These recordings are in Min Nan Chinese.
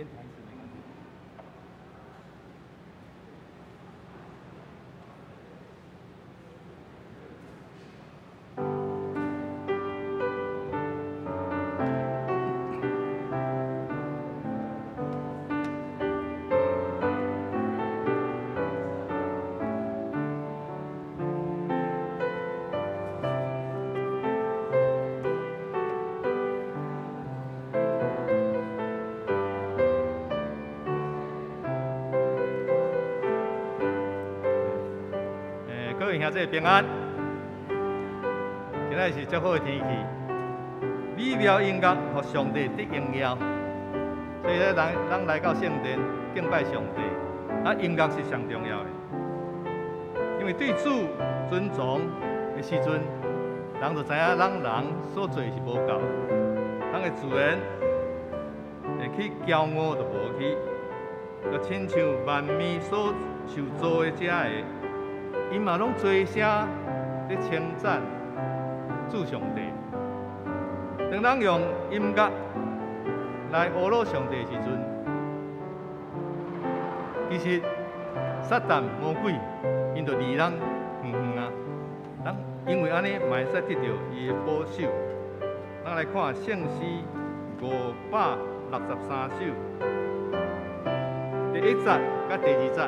先彈一次沒關係。各位兄弟平安，今仔日是足好的天氣，美妙音樂予上帝得榮耀，所以咧，人來到聖殿敬拜上帝，啊，音樂是上重要的，因為對主尊崇的時陣，人就知影咱人所做是無夠，咱會自然會去驕傲就無去，就親像萬物所受造的這个。𪜶嘛攏齊聲咧稱讚主上帝。當咱用音樂來呵咾上帝的時陣，其實撒旦魔鬼𪜶就離咱遠遠啊。咱因為按呢嘛會使得著伊的保守。咱來看聖詩563首，第一節佮第二節。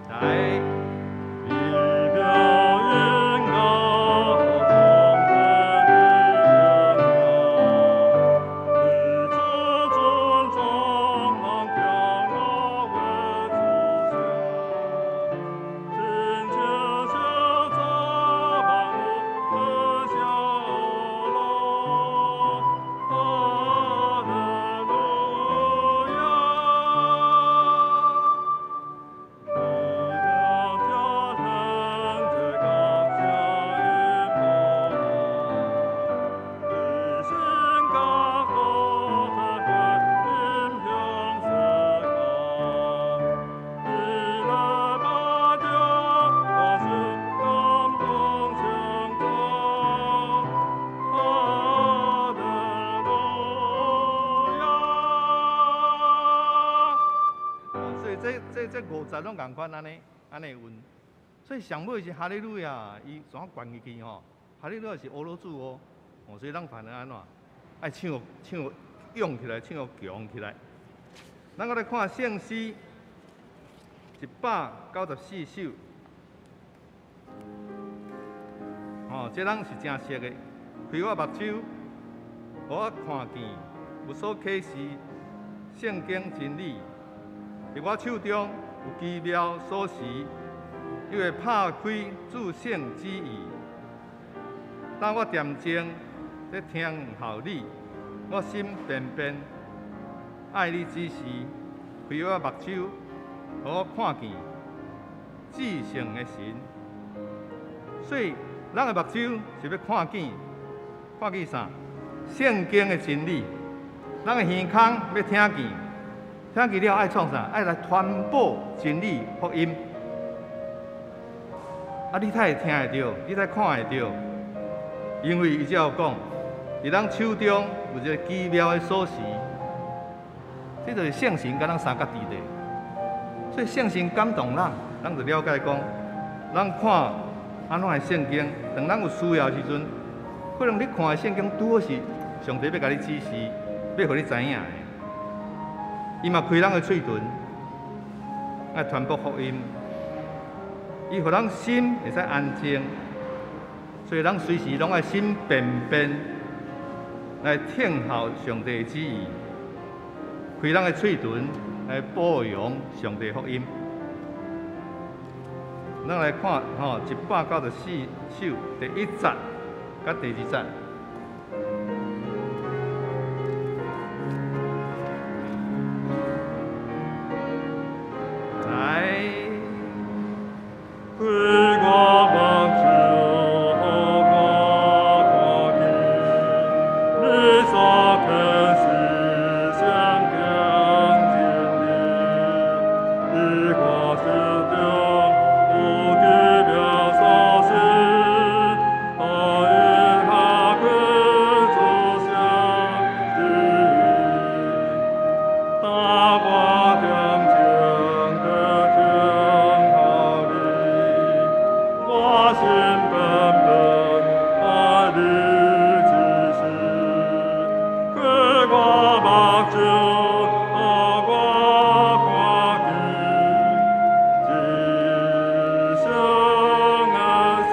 來。美妙音樂予上帝得榮耀，你至尊崇，人驕傲為主下，親像受造萬物分享樂，哈利路亞。美妙家庭這感謝音樂，你心感好的回音響世界，你來把這我心感動稱讚，哈利路亞。所以這五節攏仝款按呢按呢韻，所以上尾是哈利路亞，伊怎懸入去吼？哈利路亞是呵咾主哦，哦，所以咱反而按怎？愛唱予唱予勇起來，唱予強起來。咱閣來看聖詩194首，哦，這咱是誠熟的。開我目睭，予我看見有所啟示聖經真理。佇我手中有奇妙鎖匙，伊會拍開至聖旨意。當我恬靜咧聽候你，我心便便愛你指示，開我目睭，予我看見至聖的神。所以，咱的目睭是欲看見，看見啥？聖經的真理。咱的耳孔欲聽見，聽見了愛創啥？愛來傳播真理福音。啊，你才會聽會著，你才看會著。因為伊才有講，佇咱手中有一個奇妙的鎖匙，這就是聖神佮咱相佮佇咧。所以聖神感動咱，咱就了解講，咱看按怎的聖經，當咱有需要的時陣，可能你看的聖經拄好是上帝欲共你指示，欲予你知影的。伊嘛開咱的喙唇，愛傳播福音，伊予咱心會使安靜，所以咱隨時攏愛心便便來聽候上帝的旨意，開咱的喙唇來播揚上帝福音。咱來看吼，194首第一節佮第二節。來。開我目睭，予我看見，你所啟示聖經真理，佇我手中有奇妙鎖匙，予我心本本愛你之時，開我目睭，予我看見至聖的神。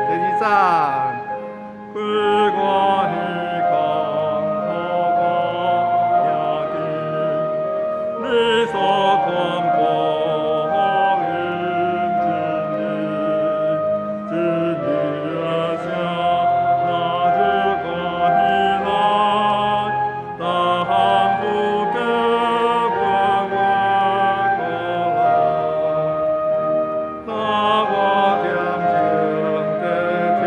第二節。開我耳孔，予我聽見你所傳播福音真理，真理的聲，若日我起來，大項富給我我過來，那我點睛的聽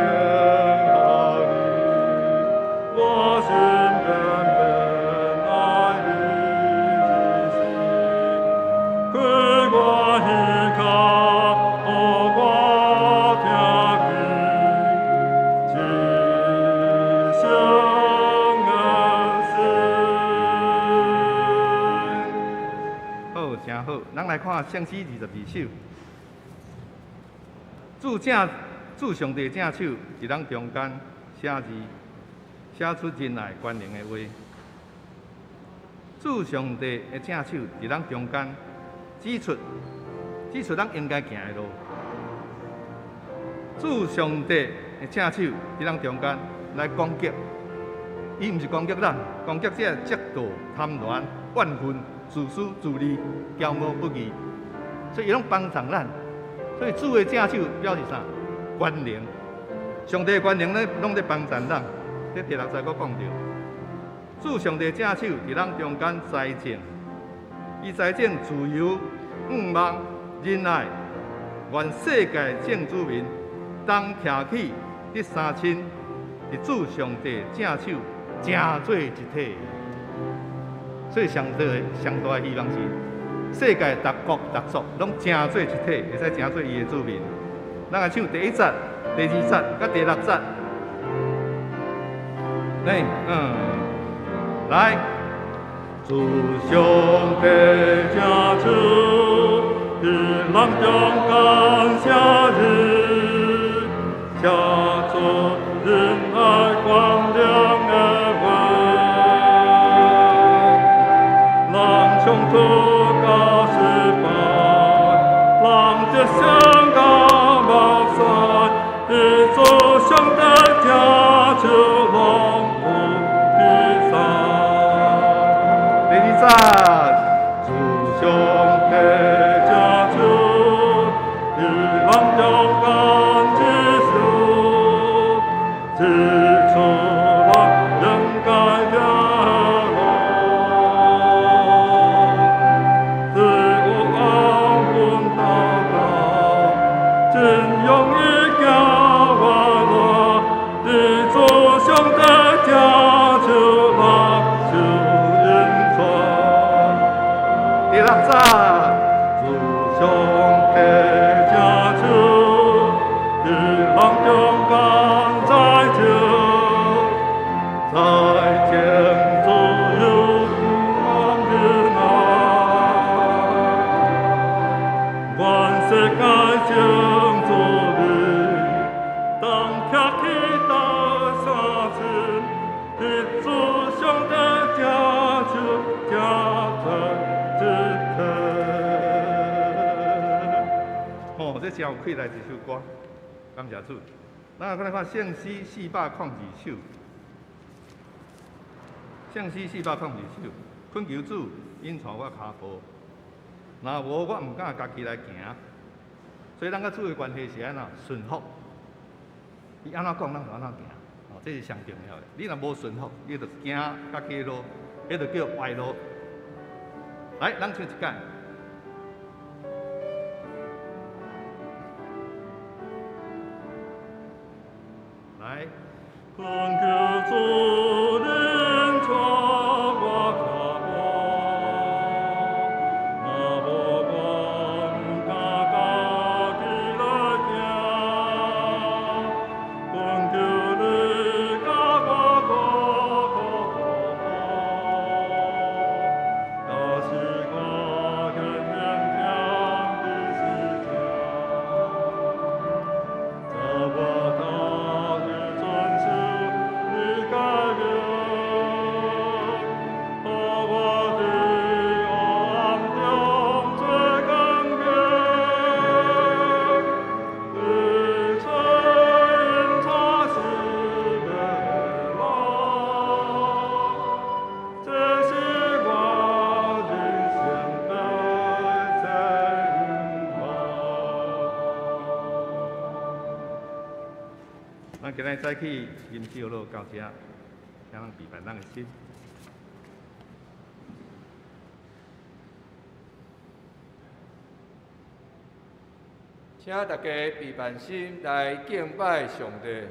候你，我心本本愛你之時，開我耳孔，予我聽見至聖的神。好，誠好，咱來看聖詩22首。主正主上帝正手佇咱中間寫字，寫出仁愛權能的話。主上帝的正手佇咱中間，指出咱應該行的路。主上帝的正手佇咱中間來攻擊，伊毋是攻擊咱，攻擊這個嫉妒、貪婪、怨恨、自私自利、驕傲不義，所以伊攏幫助咱。所以主的正手表示啥？權能。上帝的權能咧，攏咧幫助咱。這第六節閣講著，主上帝正手佇咱中間栽種，伊栽種自由、向望、仁愛，願世界眾子民當徛起得三親，佇主上帝正手成做一體。所以上大的希望是，世界逐國逐族攏成做一體，會使成做伊的子民。咱來唱第一節、第二節、佮第六節。來，來，主上帝正手，佇人中間寫字，寫出仁愛權能的話。人衝突甲失敗，人得勝甲目屎，佇主上帝正手攏有記載。第二節，主上帝正手，佇人中間指示，指出咱應該行的路。只有安穩禱告，真容易行彎路，佇主上帝正手拉手引帶。第六節，主上帝正手，佇人中間栽種，栽種自由望仁愛，願世界眾子民，當徛起大三親，佇主上帝正手成做一體。吼，這真有氣力一首歌，感謝主。咱來看聖詩402首，聖詩402首，懇求主引帶我跤步，若無我毋敢家己來行。所以咱佮主的關係是按怎順服？伊按怎講，咱就按怎行。哦，這是上重要的。你若無順服，你就行家己的路，彼就叫歪路。來，咱唱一擺。來，懇求主引帶我跤步，若無我毋敢家己來行。懇求你佮我大步步，假使我現明聽你是聽。咱今日早起吟诗落到遮，请咱闭办咱的心。请大家闭办心来敬拜上帝。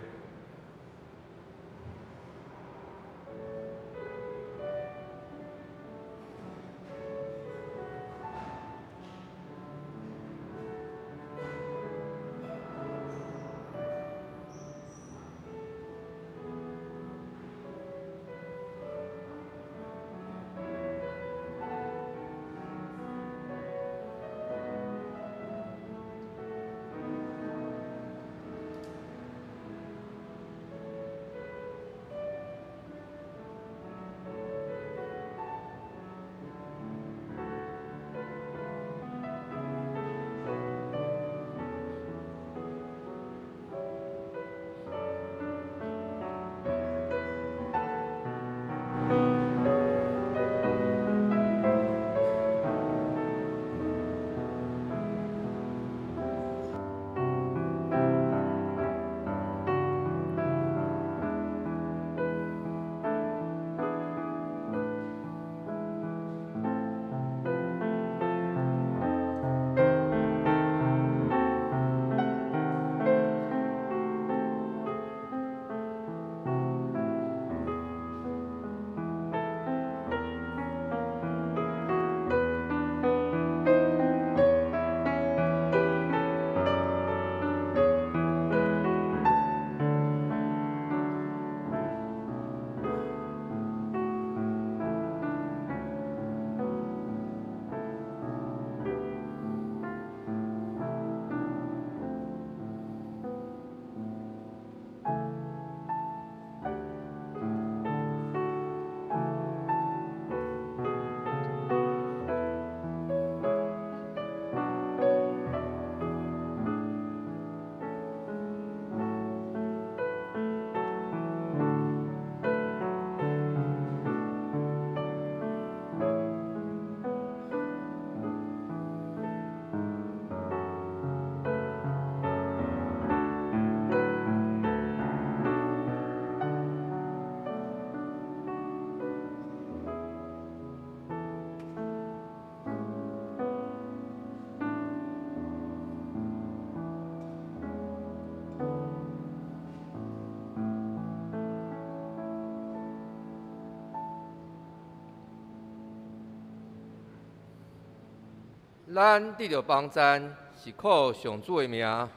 咱得著帮赞是靠上主的名，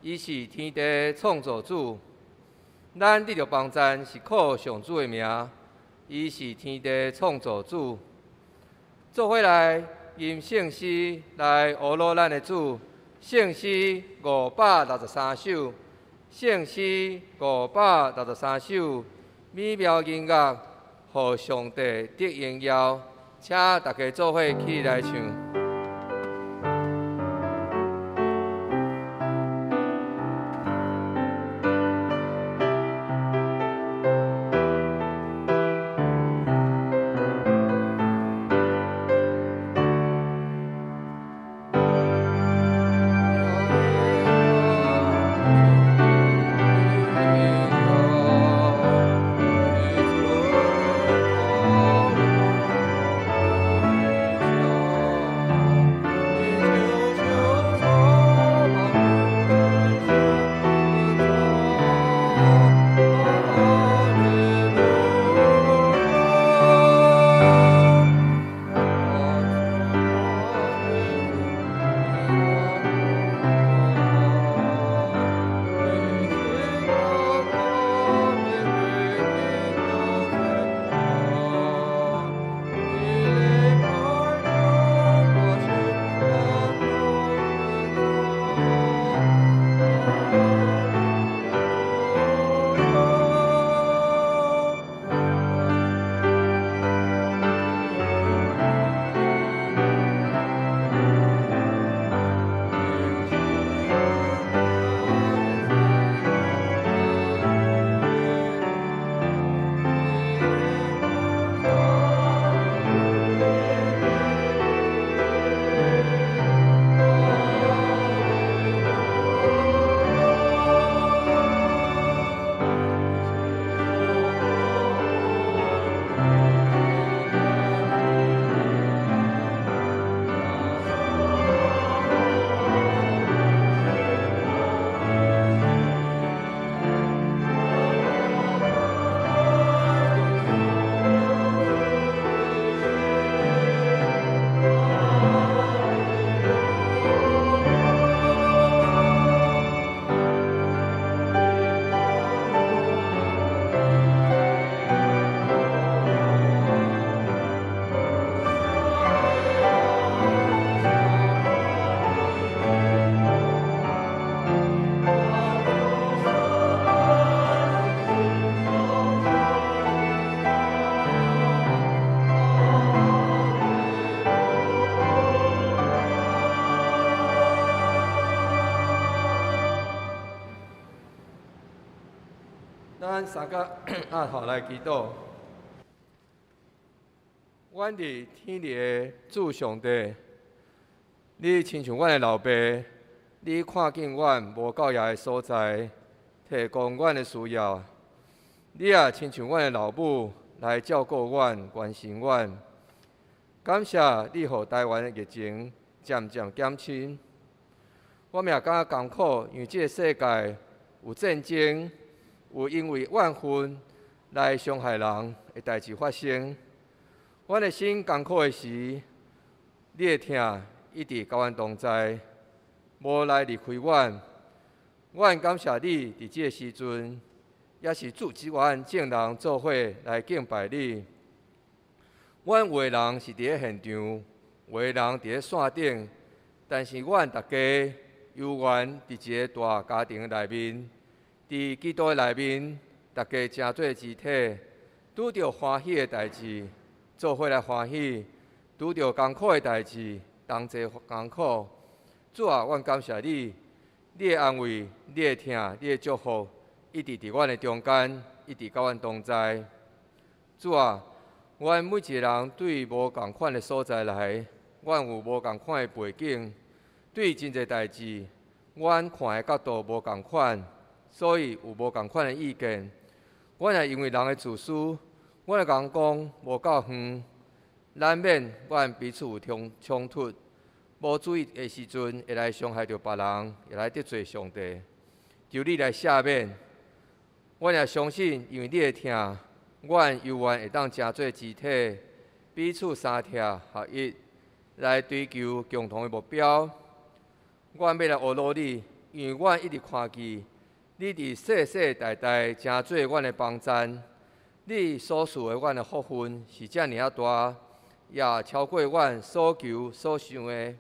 伊是天地创造主。咱得著帮赞是靠上主的名，伊是天地创造主。做伙来吟圣诗来呵咾咱的主，圣诗563首，圣诗563首，美妙音乐，予上帝得荣耀，请大家做伙起来唱。主。咱三个按頭來祈禱。阮佇天裡的主上帝，你親像阮的老爸，你看見阮無夠額的所在，提供阮的需要。你也親像阮的老母來照顧阮、關心阮。感謝你予台灣的疫情漸漸減輕。我們也感覺艱苦，因為這个世界有戰爭，有因為怨恨來傷害人的代誌發生。阮的心艱苦的時，你的疼一直佮阮同在，無來離開阮。阮感謝你，佇這个時陣，也是組織阮眾人做伙來敬拜你。阮有的人是佇咧現場，有的人佇咧線頂，但是阮逐家猶原佇一个大家庭內面，佇基督內面，逐家成做肢體，拄著歡喜的代誌，做伙來歡喜；拄著艱苦的代誌，同齊艱苦。主啊，阮感謝你，你的安慰、你的疼、你的祝福，一直佇阮的中間，一直佮阮同在。主啊，阮每一个人對無仝款的所在來，阮有無仝款的背景，對真濟代誌，阮看的角度無仝款，所以有無仝款的意見。阮也因為人的自私，阮的眼光無夠遠，難免阮彼此有衝衝突。無注意的時陣，會來傷害著別人，會來得罪上帝。求你來赦免。阮也相信，因為你的疼，阮猶原會當成做肢體，彼此相疼合一，來追求共同的目標。阮欲來呵咾你，因為阮一直看見你佇世世代代成做阮的幫贊，你所賜的阮的福分是遮爾仔大，也超過阮所求所想的。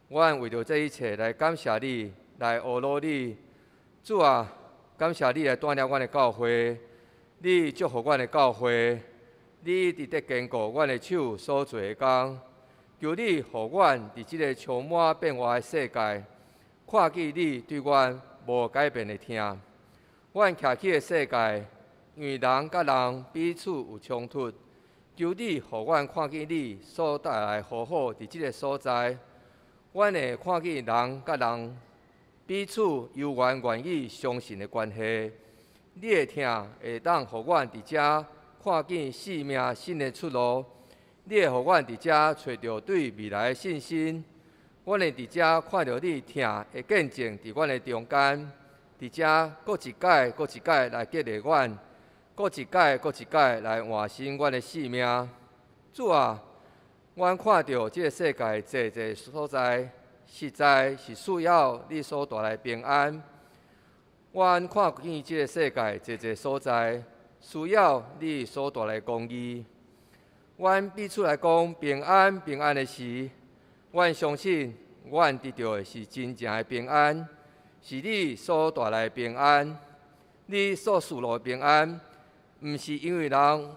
阮為著這一切來感謝你，來呵咾你。主啊，感謝你來帶領阮的教會，你祝福阮的教會，你一直佇堅固阮的手所做的工。求你予阮佇這个充滿變化的世界，看見你對阮無改變的疼。阮徛起的世界，因為人佮人彼此有衝突，求你予阮看見你所帶來和好佇這个所在。阮會看見人佮人彼此猶原願意相信的關係。你的疼會當予阮佇遮看見生命新的出路。你會予阮佇遮揣著對未來的信心。阮會佇遮看著你疼的見證佇阮的中間，佇遮閣一擺、閣一擺來激勵阮，閣一擺、閣一擺來換新阮的生命。主啊，阮看著這个世界濟濟所在，實在是需要你所帶來平安。阮看見這个世界濟濟所在，需要你所帶來公義。阮彼此來講平安平安的時，阮相信阮得著的是真正的平安，是你所帶來的平安。你所賜落的平安，毋是因為人，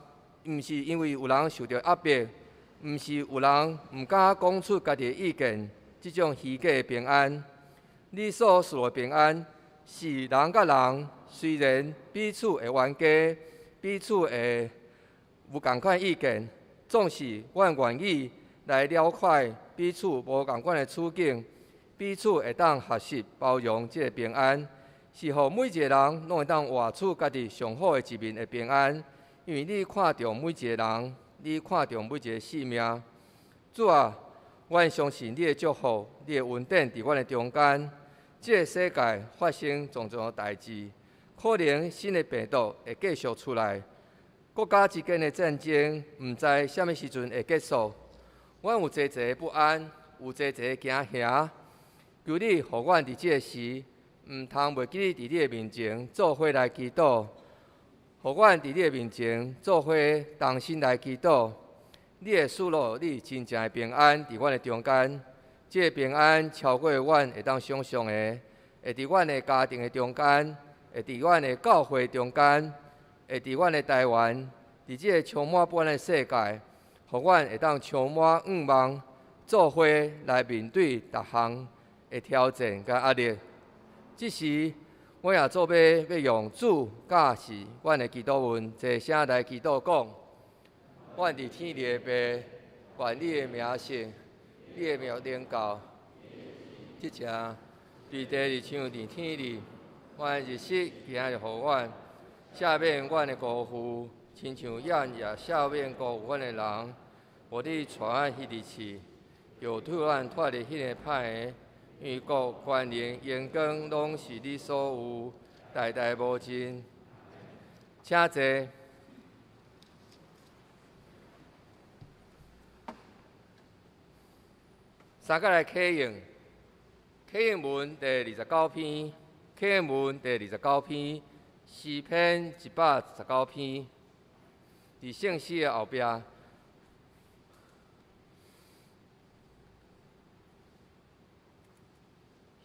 毋是因為有人受著壓迫，毋是有人毋敢講出家己的意見，這種虛假的平安。你所賜的平安，是人佮人雖然彼此會冤家，彼此會無仝款意見，總是阮願意來了解彼此無仝款的處境，彼此會當學習包容這个平安，是予每一个人攏會當活出家己上好的一面的平安。因為你看重每一个人，你看重每一个生命。主啊，阮相信你的祝福，你的恩典佇阮的中間。這个世界發生種種的代誌，可能新的病毒會繼續出來，國家之間的戰爭毋知啥物時陣會結束。阮有濟濟的不安，有濟濟的驚嚇。求你予阮佇這个時，毋通袂記佇你的面前做伙來祈禱，予阮佇你的面前做伙同心來祈禱。你會賜落你真正的平安佇阮的中間，這个平安超過阮會當想像的，會佇阮的家庭的中間，會佇阮的教會中間，會佇阮的台灣，佇這个充滿不安的世界，予阮會當充滿向望，做伙來面對逐項的挑戰佮壓力。這時，我也做尾欲用主教示阮的祈祷文，齐声来祈祷讲：阮伫天里的父，愿你的名圣，你的名临到，这正伫地里像伫天里。阮日食今日予阮，赦免阮的辜负，亲像咱也赦免辜负阮的人。无你带阮彼伫试，又救阮脱离彼个歹的。因为国、权能、荣光，拢是你所有，代代无尽。请坐。三角来启用，启用文第二十九篇，启用文第二十九篇，诗篇119篇，伫圣诗的后壁。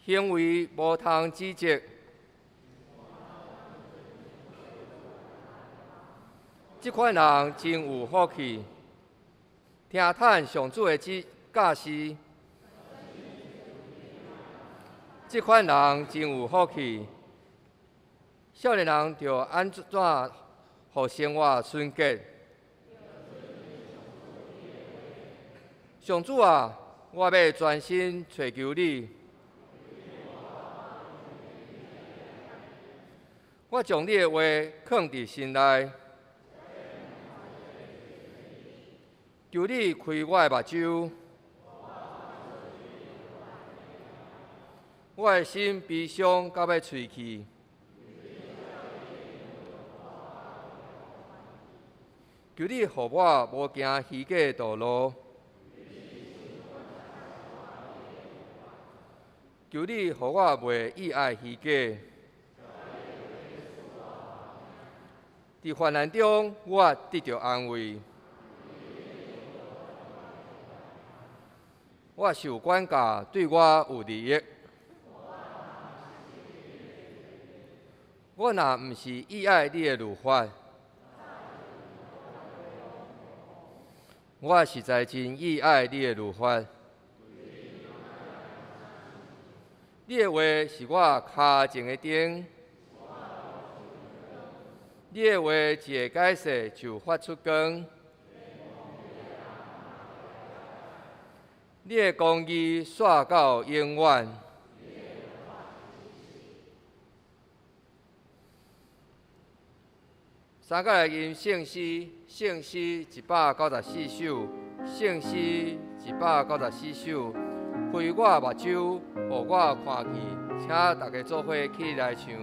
行为无通指责，这款人真有福气。听叹上主的指教示，这款人真有福气。少年人著按怎予生活纯洁？上主啊，我欲专心揣求你。我将你的话藏伫心内，求你开我的目睭，我的心悲伤到欲碎去。求你予我无行虚假的道路，求你予我袂意爱虚假。伫患难中，我得著安慰。我受管教，对我有利益。我若毋是意爱你的律法，我实在真意爱你的律法。你的话是我跤前的灯。你的话一下解释就发出光，你的公义煞到永远。三角来吟圣诗，圣诗194首，圣诗194首，开我目睭，予我看见，请大家做伙起来唱。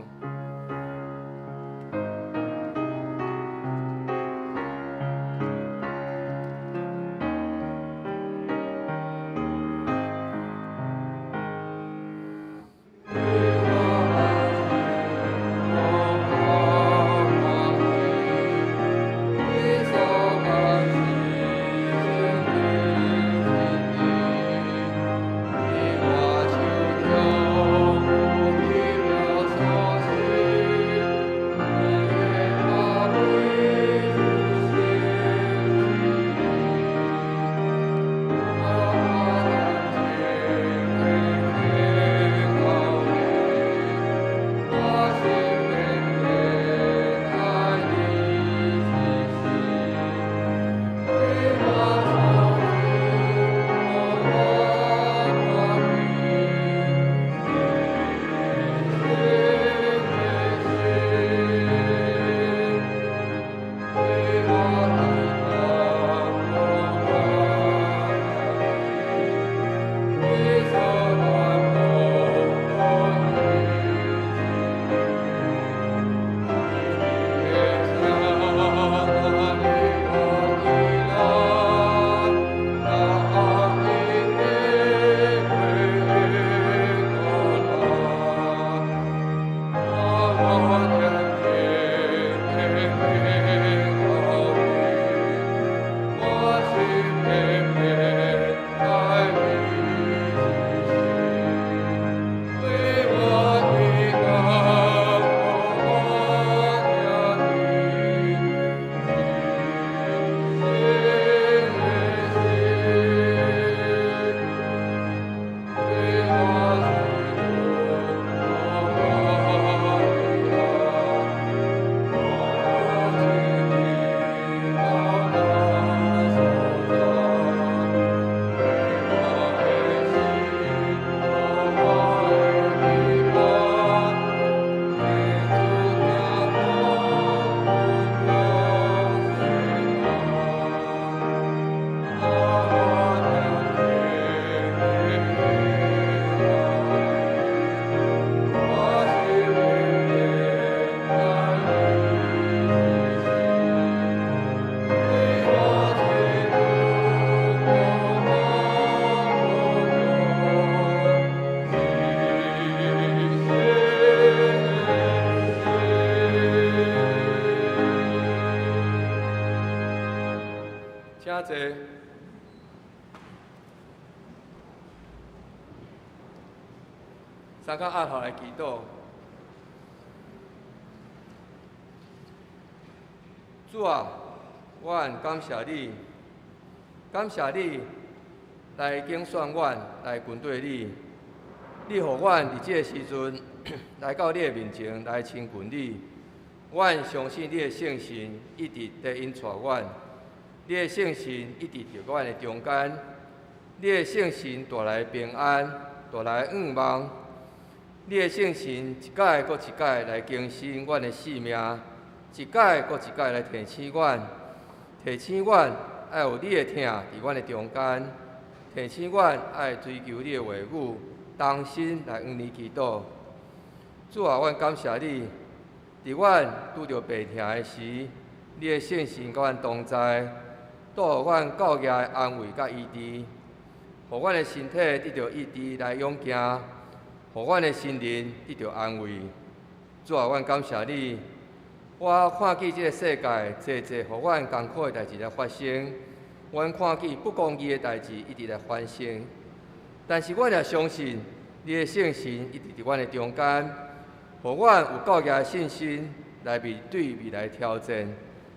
坐。三跤押头來祈禱。主啊，阮感謝你，感謝你來揀選阮來跟綴你。你予阮佇這个時陣來到你的面前來親近你。阮相信你的聖神一直在引帶阮，你的聖神一直佇阮的中間，你的聖神帶來平安，帶來盼望。你的聖神一擺閣一擺來更新阮的性命，一擺閣一擺來提醒阮，提醒阮愛有你的疼佇阮的中間，提醒阮愛追求你的話語，同心來向你祈禱。主啊，阮感謝你，佇阮拄著病疼的時，你的聖神佮阮同在，帶予阮夠額的安慰佮醫治，予阮的身體得著醫治來勇健，予阮的心靈得著安慰。主啊，阮感謝你。我看見這个世界濟濟予阮艱苦的代誌來發生，阮看見不公義的代誌一直來發生，但是阮也相信你的聖神一直佇阮的中間，予阮有夠額的信心來面對未來挑戰，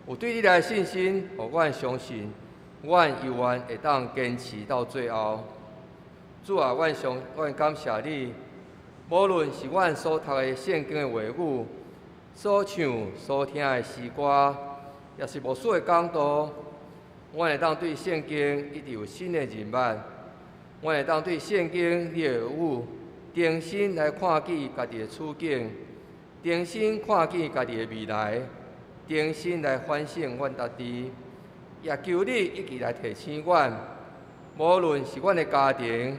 有對你來的信心，予阮相信，阮猶原會當堅持到最後。主啊，阮感謝你，無論是阮所讀的聖經的話語，所唱、所聽的詩歌，也是牧師的講道，阮會當對聖經一直有新的認捌，阮會當對聖經你的話語，重新來看見家己的處境，重新看見家己的未來，重新來反省阮家己，也求你一直來提醒阮，無論是阮的家庭，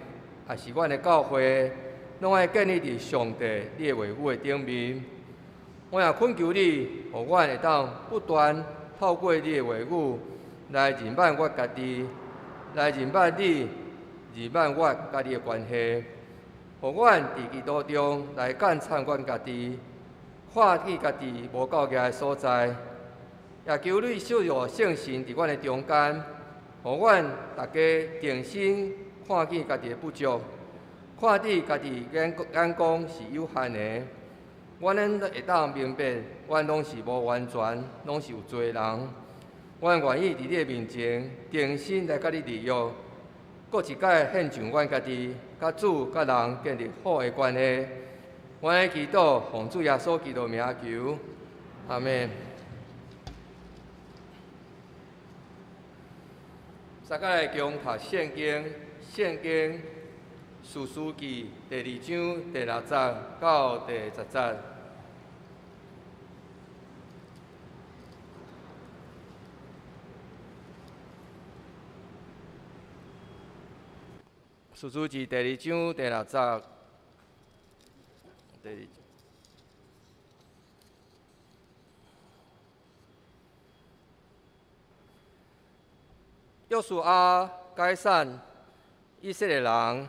抑是阮的教會，攏愛建立佇上帝你的話語的頂面。我也懇求你，予阮會當不斷透過你的話語來認捌我家己，來認捌你，認捌我佮你的關係，予阮佇基督中來鑒察阮家己，看見家己無夠額的所在，也求你賜予聖神佇阮的中間，予阮大家重新看見家己的不足，看見家己眼光是有限的。阮咱會當明白，阮攏是無完全，攏是有罪人。阮願意佇你的面前，重新來佮你立約，閣一擺獻上阮家己，佮主佮人建立好的關係。阮的祈禱，奉主耶穌基督名求，阿們。大家來共讀聖經，聖經士師記第二章第六節到第十節。士師記第二章第六節，第二章。約書亞解散以色列人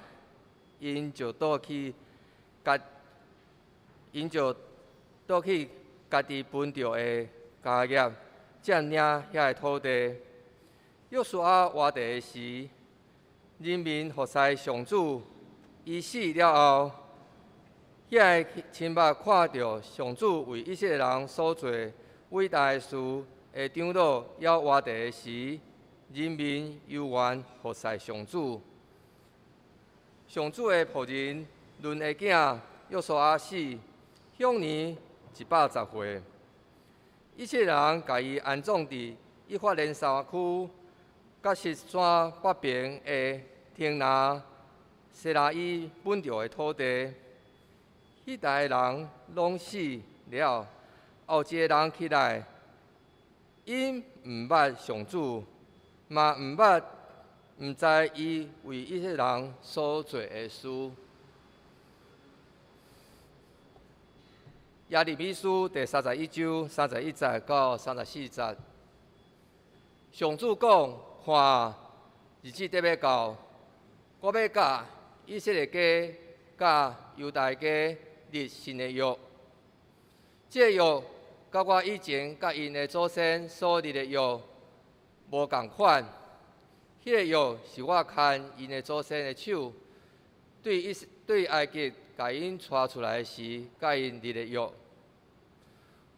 ，𪜶就倒去家己分著的家業，佔領遐个土地。約書亞活地的時，人民服侍上主。伊死了後，遐个親目看著上主為以色列人所做偉大的事的長老猶活地的時，人民猶原服侍上主。上主的僕人嫩的囝約書亞死，享年110歲。以色列人共伊安葬佇以法蓮山區甲實山北邊的亭拿西拉伊本著的土地。彼代的人攏死了，後一个人起來，𪜶毋捌上主，嘛毋捌。毋知伊為以色列人所做的事。耶利米書第31章31節到34節，上主講：看，日子得欲到，我欲佮以色列家佮猶大家立新的約。這個約佮我以前佮𪜶的祖先所立的約無仝款。彼个約是我牽𪜶的祖先的手，對埃及共𪜶帶出來時，佮𪜶立的約。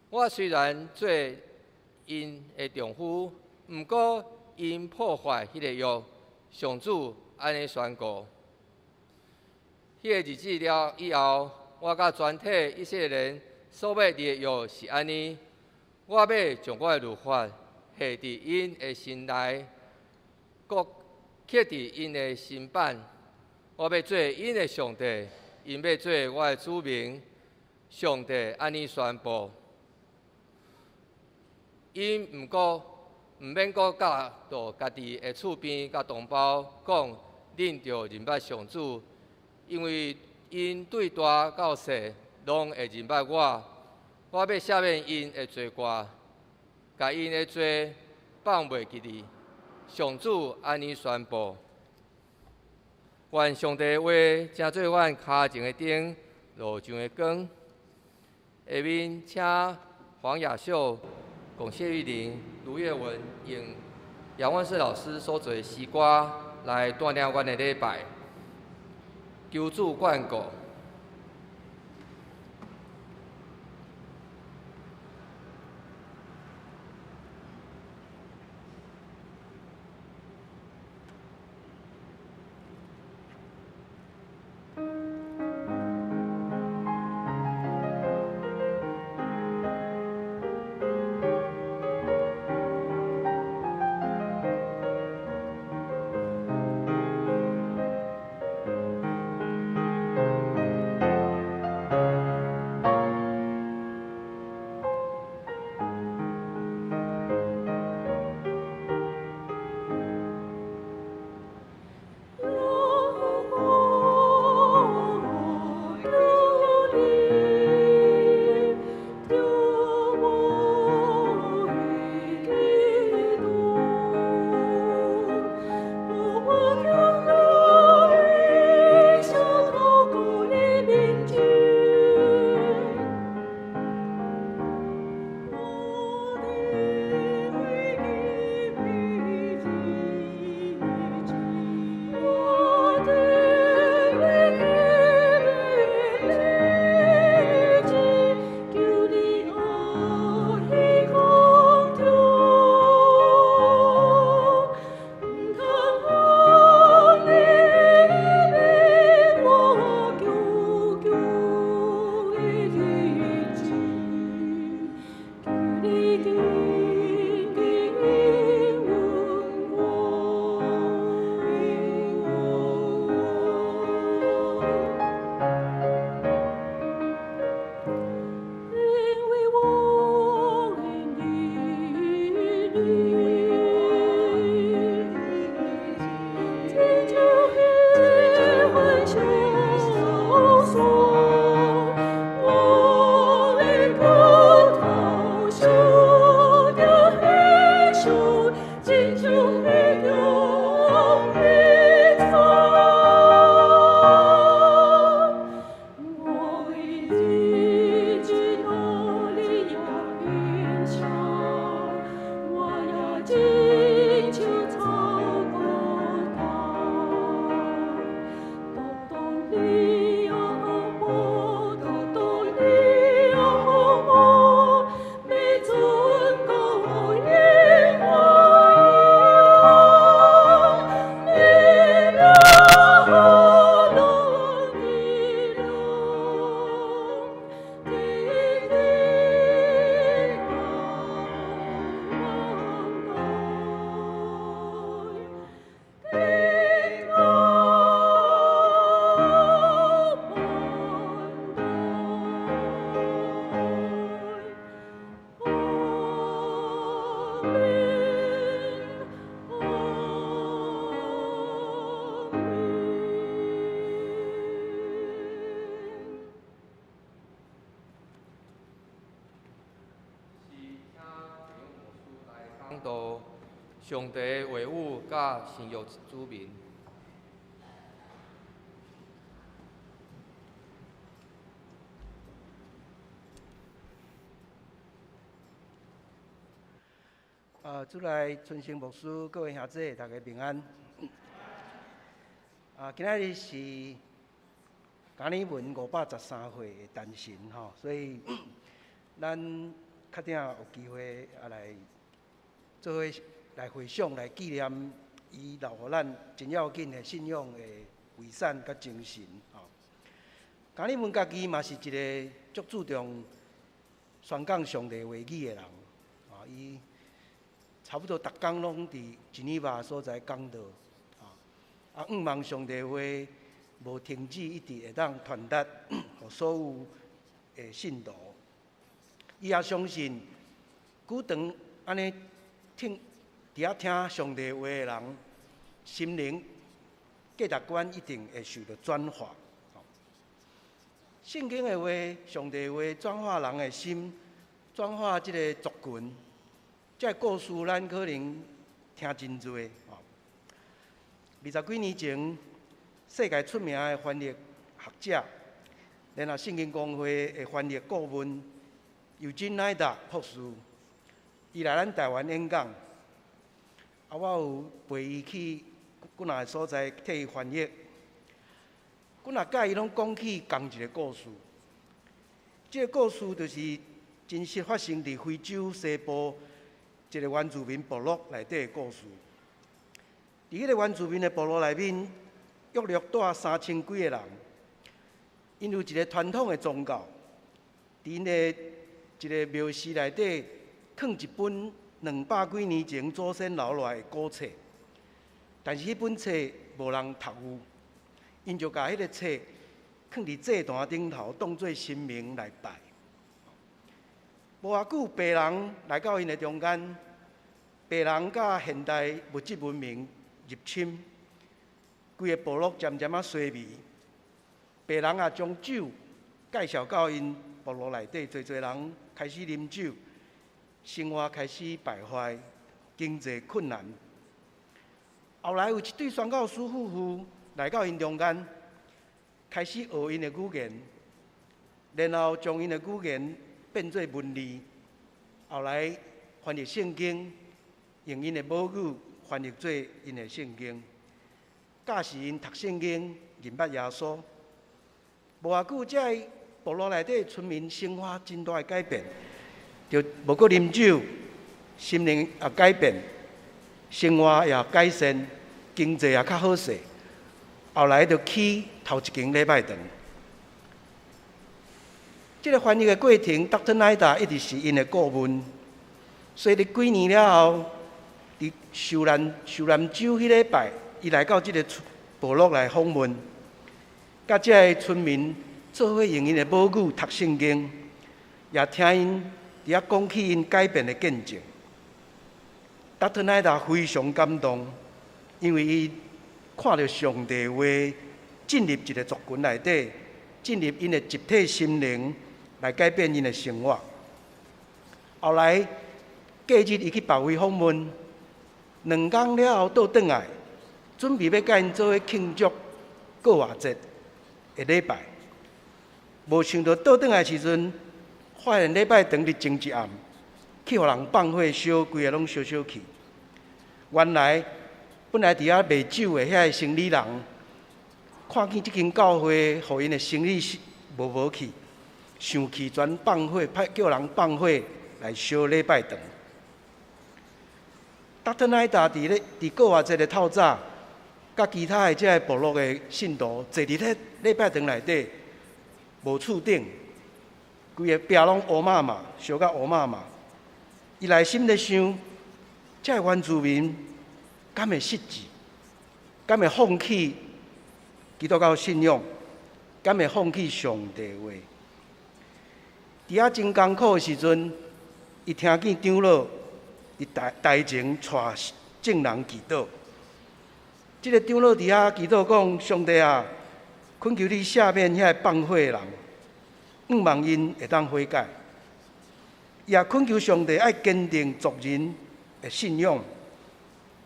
我雖然做𪜶的丈夫，毋過𪜶破壞彼个約。上主按呢宣告。彼个日子了以後，我佮全體以色列人所欲立的約是按呢：我欲將我的律法下佇𪜶的心內，閣刻佇𪜶的心版。我欲做𪜶的上帝，𪜶欲做我的子民。上帝按呢宣布。𪜶毋免閣教導家己的厝邊佮同胞講，恁著認捌上主，因為𪜶對大到細攏會認捌我。我欲赦免𪜶的罪過，共𪜶的罪放袂記得。上主按呢宣布。願上帝的話成做阮跤前的燈，路上的光。下面請黃雅秀、龔謝玉玲、盧月文用楊萬勝老師所做的詩歌來帶領阮的禮拜，求主眷顧。上帝的話語佮新約子民。主內春生牧師，各位兄姊，大家平安。今仔日是加爾文513歲的誕辰吼，所以咱較鼎有機會來做伙來回想、來紀念伊留予咱真要緊的信仰的遺產佮精神吼。加爾文家己嘛是一个足注重宣講上帝話語的人，伊差不多逐工攏佇日內瓦所在講道，盼望上帝話無停止，一直會當傳達予所有的信徒。伊也相信，久長按呢聽佇遐聽上帝話的人，心靈價值觀一定會受著轉化。聖經的話，上帝話轉化人的心，轉化這个族群。這个故事咱可能聽真濟。20幾年前，世界出名的翻譯學者，然後聖經公會的翻譯顧問尤金奈達博士，伊來咱台灣演講，我有陪伊去幾若个所在替伊翻譯。幾若擺伊攏講起仝一个故事，這个故事就是真實發生佇非洲西部一个原住民部落內底的故事。佇彼个原住民的部落內面，約略蹛3000幾个人，𪜶有一个傳統的宗教，佇𪜶的一个廟寺內底，囥一本200幾年前祖先留落來的古冊，但是彼本冊無人讀有，𪜶就共彼个冊囥佇祭壇頂頭，當做神明來拜。無偌久，白人來到𪜶的中間，白人佮現代物質文明入侵，規个部落漸漸仔衰微。白人也將酒介紹到𪜶部落內底，濟濟人開始啉酒，生活開始敗壞，經濟困難。後來有一對宣教師夫婦來到𪜶中間，開始學𪜶的語言，然後將𪜶的語言變做文字，後來翻譯聖經，用𪜶的母語翻譯做𪜶的聖經，教示𪜶讀聖經，認捌耶穌。無偌久，這个部落內底村民生活真大的改變，就無閣啉酒，心靈也改變，生活也改善，經濟也較好勢。後來就起頭一間禮拜堂。這个翻譯的過程，Dr. 奈達一直是𪜶的顧問，所以佇幾年了後，佇受難週彼禮拜，伊來到這个部落來訪問，佮這个村民做伙用𪜶的母語讀聖經，也聽𪜶佇遐講起𪜶改變的見證。Dr. 奈達非常感動，因為伊看著上帝話進入一个族群內底，進入𪜶的集體心靈，來改變𪜶的生活。後來隔日伊去別位訪問，2工了後倒轉來，準備欲佮𪜶做伙慶祝過活節的禮拜。無想到倒轉來時陣，發現禮拜堂佇前一暗去予人放火燒，規个攏燒燒去。原來本來佇遐賣酒的遐个生理人，看見這間教會予𪜶的生意無去，生氣全放火，派叫人放火來燒禮拜堂。Dr. 奈達佇咧佇過活節的透早，佮其他的這个部落的信徒坐佇咧禮拜堂內底，無厝頂，規个壁攏烏麻麻，燒甲烏麻麻。伊內心咧想，這个原住民敢會失志？敢會放棄基督教信仰？敢會放棄上帝話？佇遐真艱苦的時陣，伊聽見長老佇台前帶眾人祈禱。這个長老佇遐祈禱講：上帝啊，懇求你赦免遐个放火的人，向望𪜶會當悔改。也懇求上帝愛堅定族人的信仰，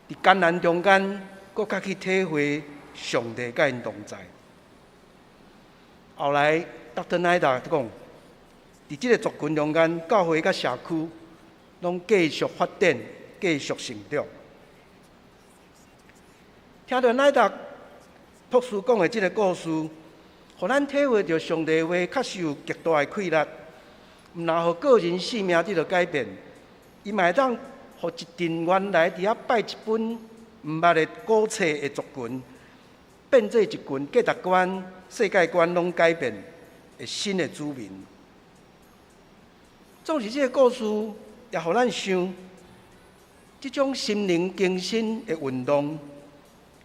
佇艱難中間，閣較去體會上帝佮𪜶同在。後來，Dr. 奈達講，佇這个族群中間，教會佮社區攏繼續發展繼續成長。聽著奈達博士講的這个故事，予咱體會著上帝話確實有極大的氣力，毋但予個人性命得著改變，伊嘛會當予一陣原來佇遐拜一本毋捌的古冊的族群，變做一群價值觀、世界觀攏改變的新的子民。總是這个故事，也予咱想，這種心靈更新的運動，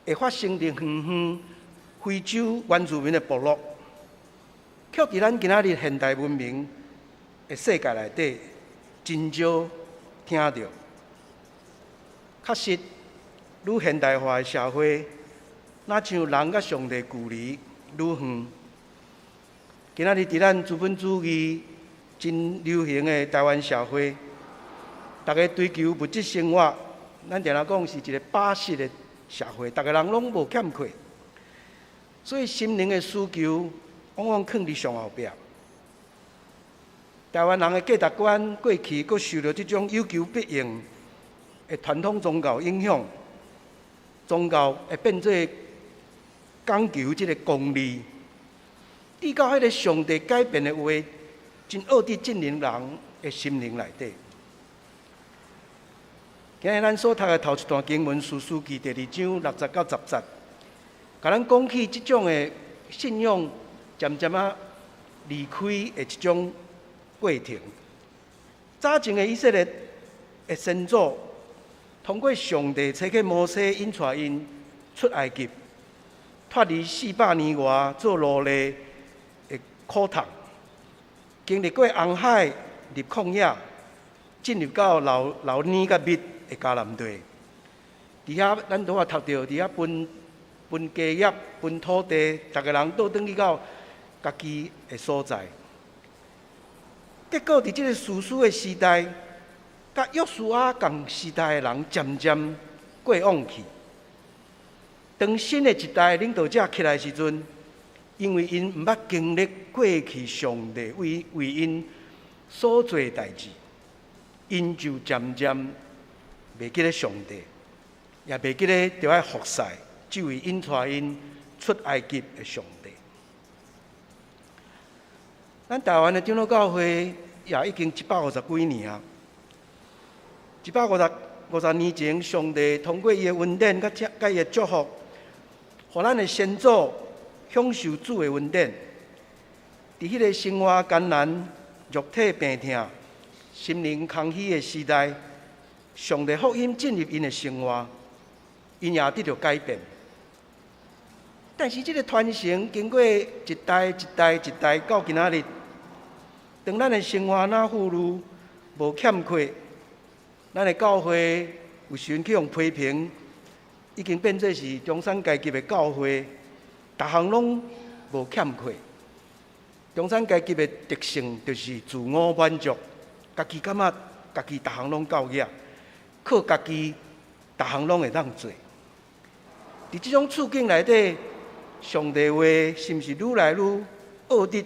會發生佇遠遠非洲原住民的部落，卻佇咱今仔日現代文明的世界內底，真少聽著。確實，愈現代化的社會，若像人佮上帝距離愈遠。今仔日佇咱資本主義真流行的台灣社會，逐家追求物質生活，咱定定講是一个飽食的社會，逐个人攏無欠缺，所以心靈的需求往往囥佇上後壁。台灣人的價值觀過去閣受著這種有求必應的傳統宗教影響，宗教會變做講求這个功利，直到彼个上帝改變的話，真惡佇進入人的心靈內底。今日咱所讀的頭一段經文，士師記第二章六節到十節，共咱講起這種的信仰漸漸仔離開的這種過程。早前的以色列的先祖，通過上帝差遣摩西引帶𪜶出埃及，脫離四百年外做奴隸的苦痛，經歷過紅海入曠野，進入到流流奶佮蜜的迦南地。佇遐咱拄仔讀著，佇遐分分家業、分土地，逐个人倒轉去到家己的所在。結果佇這个士師的時代，佮約書亞仝時代的人漸漸過往去。當新的一代領導者起來時陣，因為𪜶毋捌經歷過去上帝為為𪜶所做的代誌，𪜶就漸漸袂記得上帝，也袂記得著愛服侍這位引帶𪜶出埃及的上帝。咱台灣的長老教會也已經一百五十幾年啊！一百五十五十年前，上帝通過伊的恩典，佮佮伊的祝福，予咱的先祖享受主的恩典。佇彼个生活艱難、肉體病痛、心靈空虛的時代，上帝福音進入𪜶的生活，𪜶也得著改變。但是這个傳承經過一代一代一代到今仔日，當咱的生活若富裕、無欠缺，咱的教會有時陣去予批評，已經變做是中產階級的教會，逐項攏無欠缺。中產階級的特性就是自我滿足，家己感覺家己逐項攏夠額，靠家己逐項攏會當做。佇這種處境內底，上帝話是毋是愈來愈惡得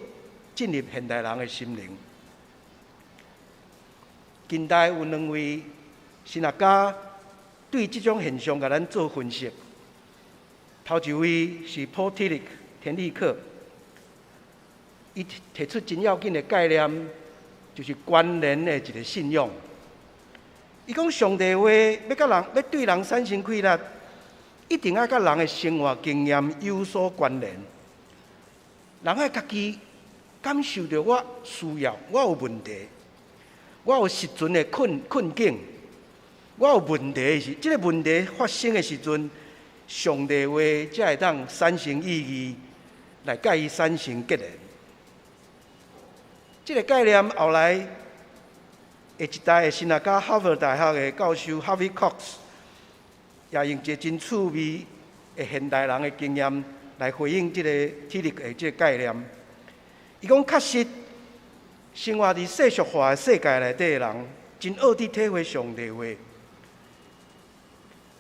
進入現代人的心靈？近代有兩位神學家對這種現象共咱做分析。頭一位是 Paul Tillich 田立克，伊提出真要緊的概念，就是關聯的一个信仰。伊講上帝話欲佮人欲對人產生氣力，一定愛佮人的生活經驗有所關聯。人愛家己感受著我需要，我有問題，我有實存的困困境，我有問題的時，這个問題發生的時陣，上帝話才會當產生意義，來佮伊產生結連。這个概念後來，下一代的神學家，哈佛大學的教授 Harvey Cox，也用一个真趣味的現代人的經驗來回應這个 Tillich 的這个概念。伊講確實，生活佇世俗化的世界內底的人，真惡佇體會上帝話。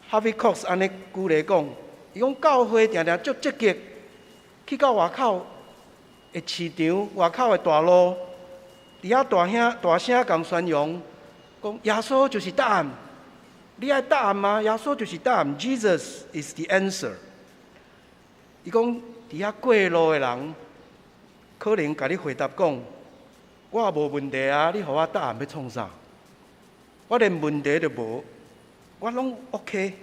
Harvey Cox 按呢舉例講，伊講教會定定足積極去到外口的市場、外口的大路，佇遐大聲大聲共宣揚，講耶穌就是答案。你愛答案嗎？耶穌就是答案，Jesus is the answer。伊講佇遐過路的人，可能共你回答講：我也無問題啊，你予我答案欲創啥？我連問題都無，我攏 OK。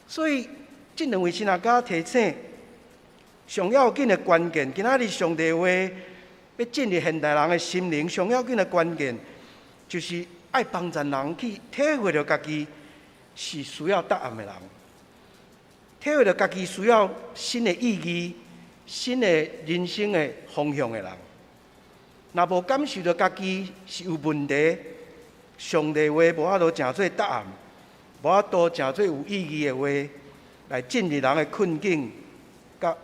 所以，這兩位神學家提醒，上要緊的關鍵，今仔日上帝話欲進入現代人的心靈，上要緊的關鍵，就是愛幫助人去體會著家己是需要答案的人，體會著家己需要新的意義、新的人生的方向的人。若無感受著家己是有問題，上帝話無法度成做答案，無法度成做有意義的話，來進入人的困境佮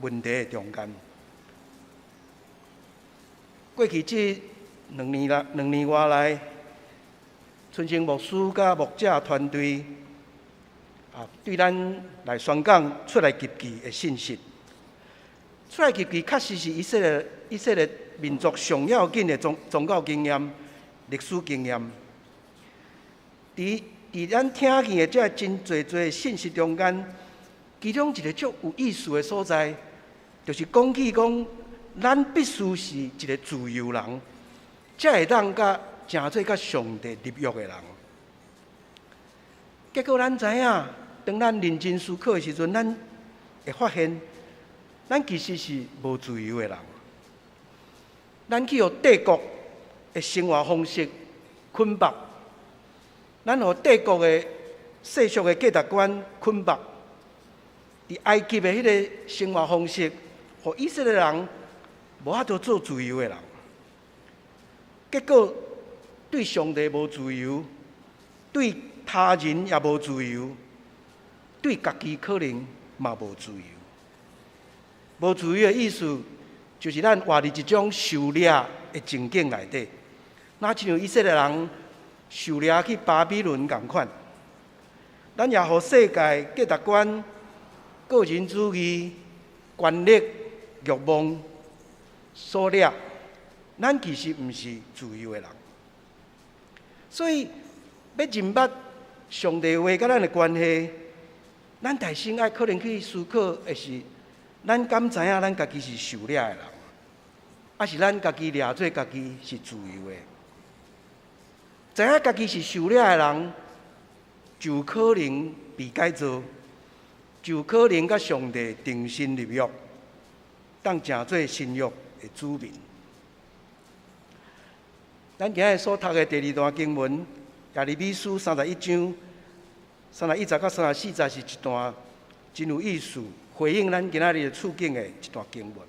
問題的中間。過去這2年來，2年外來，春生牧師佮牧者團隊啊，對咱來宣講出埃及記的信息。出埃及記確實是以色列民族上要緊的宗教經驗、歷史經驗。佇咱聽見的這真濟濟信息中間，其中一個足有意思的所在，就是講起講，咱必須是一個自由人，才會當佮成做佮上帝立約的人。結果咱知影，當咱認真思考的時陣，咱會發現，咱其實是無自由的人。咱去予帝國的生活方式捆綁，咱予帝國的世俗的價值觀捆綁。佇埃及的彼个生活方式，予以色列人無法度做自由的人。結果對上帝無自由，對他人也無自由，對家己可能嘛無自由。無自由的意思，就是咱活佇一種受掠的情景內底，若親像以色列人受掠去巴比倫仝款，咱也予世界價值觀、個人主義、權力、慾望所掠，咱其實毋是自由的人。所以，欲認捌上帝話佮咱的關係，咱大先愛可能去思考的是，咱敢知影咱家己是受掠的人，抑是咱家己掠做家己是自由的？知影家己是受掠的人，就有可能被改造，就有可能佮上帝重新立約，當成做新約的子民。咱今日所讀的第二段經文，耶利米書31章31節到34節，是一段真有意思，回應咱今仔日的處境的一段經文。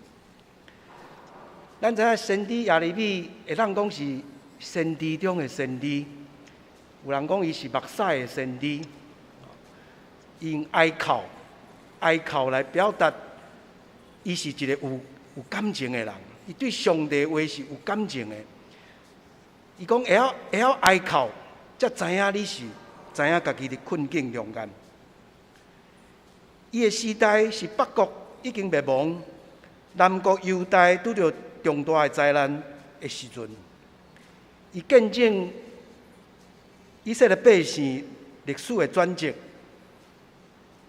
咱知影先知耶利米會當講是先知中的先知，有人講伊是目屎的先知，用哀哭、哀哭來表達，伊是一個有感情的人，伊對上帝話是有感情的。伊講會曉哀哭，才知影你是知影家己佇困境中間。伊的時代是北國已經滅亡，南國猶大拄著重大的災難的時陣，伊見證以色列百姓歷史的轉折，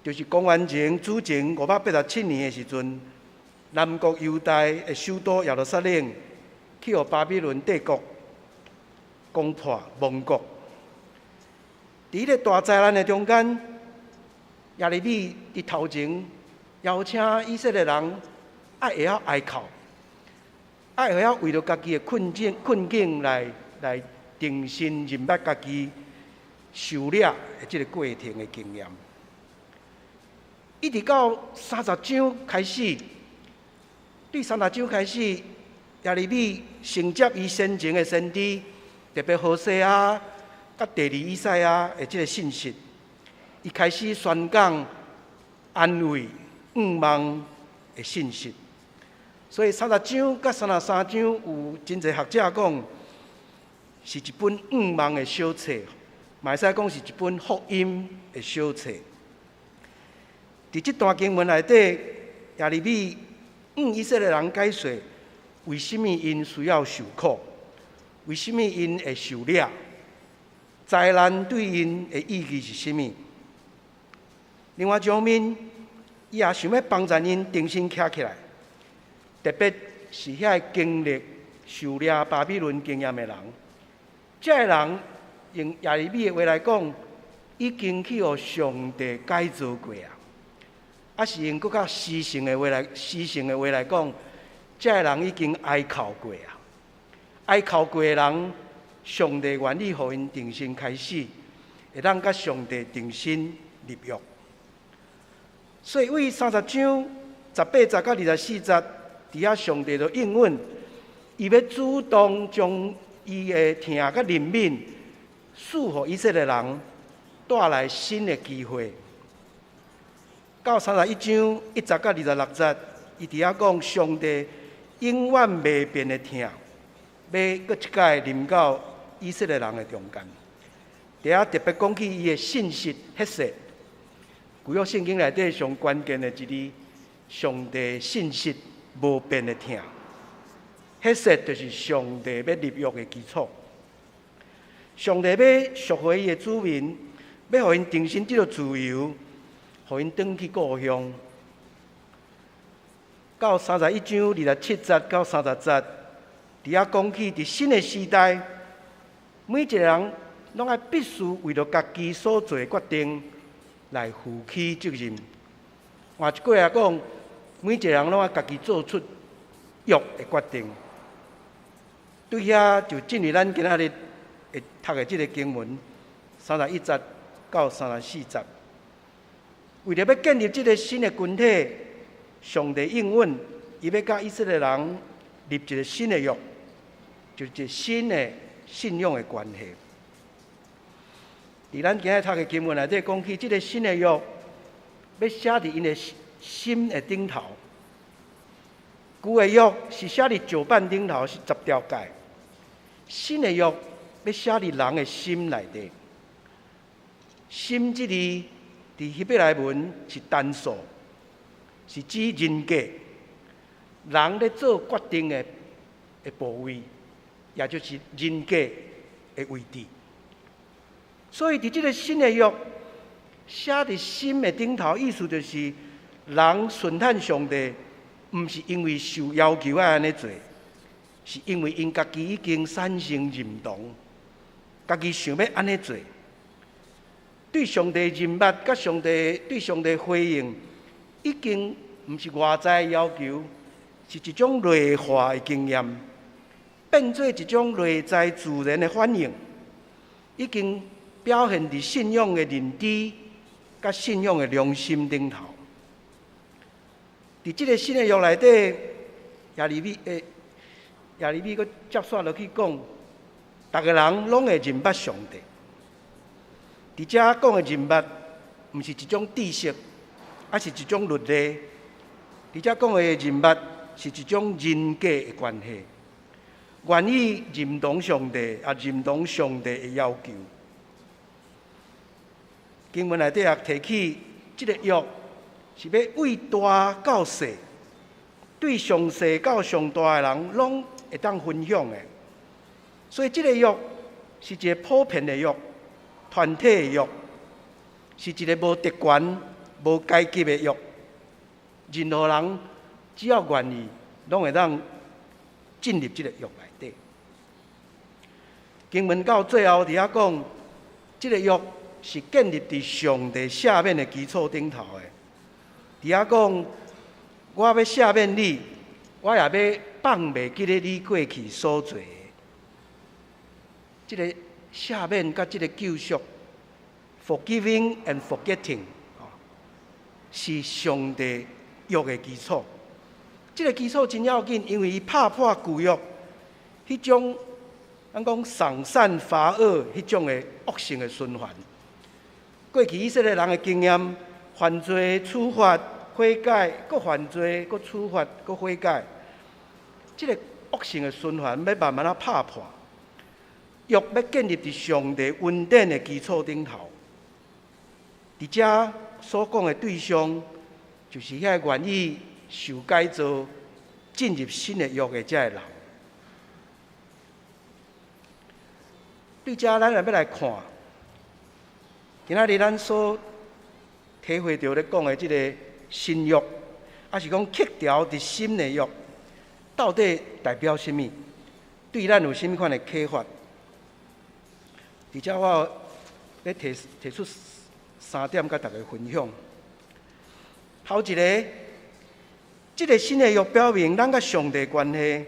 就是公元前主前587年的時陣，南國猶大的首都耶路撒冷去予巴比倫帝國攻破亡國。佇彼个大災難的中間，耶利米佇頭前邀請以色列人愛會曉哀哭，愛會曉為著家己的困境來重新認捌家己受掠的這個過程的經驗。一直到三十章開始，對三十章開始，耶利米承接伊先前的先知，特別何西阿佮第二以賽亞的這個信息，伊開始宣講安慰、向望的信息。所以三十章佮33章有真濟學者講，是一本向望的小冊，嘛會使講是一本福音的小冊。佇這段經文內底，耶利米向以色列人解說，為啥物𪜶需要受苦，為啥物𪜶會受掠，災難對𪜶的意義是啥物？另外一方面，伊也想欲幫助𪜶重新徛起來，特別是遐个經歷受掠巴比倫經驗的人，這个人用耶利米的話來講，已經去予上帝改造過啊！抑是用閣較詩性的話來講，這个人已經哀哭過啊！哀哭過的人，上帝願意予𪜶重新開始，會當佮上帝重新立約。所以對30章18節到24節，佇遐上帝就應允，伊欲主動將伊的疼佮憐憫賜予以色列人，帶來新的機會。到31章1節到26節，伊佇遐講上帝永遠袂變的疼，欲閣一擺臨到以色列人的中間。佇遐特別講起伊的信實彼說，舊約聖經內底上關鍵的一字，上帝信實無變的疼。彼說就是上帝欲立約的基礎。上帝欲贖回伊的子民，欲予𪜶重新得著自由，予𪜶轉去故鄉。到31章27節到30節，佇遐講起佇新的時代，每一個人攏愛必須為著家己所做的決定來負起責任。換一句話講，每一個人攏愛家己做出約的決定。對遐就進入咱今仔日會讀的這个經文，31節到34節。為著欲建立這个新的群體，上帝應允，伊欲佮以色列人立一个新的約，就是一个新的信仰的關係。佇咱今仔讀的經文內底講起，這个新的約欲寫佇𪜶的心的頂頭。舊的約是寫佇石板頂頭，是十條誡。新的約欲寫佇人的心內底。心這字佇希伯來文是單數，是指人格，人咧做決定的部位，也就是人格的位置。所以，佇這个新的約寫佇心的頂頭，意思就是人順趁上帝，毋是因為受要求愛按呢做，是因為𪜶家己已經產生認同，家己想欲按呢做。對上帝認捌，佮上帝對上帝回應，已經毋是外在要求，是一種內化的經驗，變做一種內在自然的反應，已經表現佇信仰的認知，佮信仰的良心頂頭。佇這个新的約內底，耶利米閣接續落去講，逐个人攏會認捌上帝。佇遮講的認捌，毋是一種知識，抑是一種律例。佇遮講的認捌，是一種人格的關係，願意認同上帝，也認同上帝的要求。經文內底也提起，這个約是欲對大到細，對上細到上大的人，攏會當分享的。所以，這个約是一个普遍的約。團體的約是一个無特權、無階級的約，任何人只要願意，攏會當進入這个約內底。經文到最後佇遐講，這个約是建立佇上帝赦免的基礎頂頭的。佇遐講，我欲赦免你，我也欲放袂記得你過去所做的。這个赦免佮這个救贖，forgiving and forgetting，是上帝約的基礎。這个基礎真要緊，因為伊拍破舊約彼種咱講賞善罰惡彼種的惡性的循環。過去以色列人的經驗，犯罪處罰悔改，閣犯罪，閣處罰，閣悔改，這个惡性的循環欲慢慢仔拍破。約欲建立佇上帝恩典的基礎頂頭，佇遮所講的對象，就是遐個願意受改造、進入新的約的這个人。對遮，咱若欲來看，今仔日咱所體會著咧講的這个新約，抑是講刻條佇心的約，到底代表啥物？對咱有啥物款的啟發？佇遮我欲提出三點，佮大家分享。頭一个，這个新的約表明，咱佮上帝關係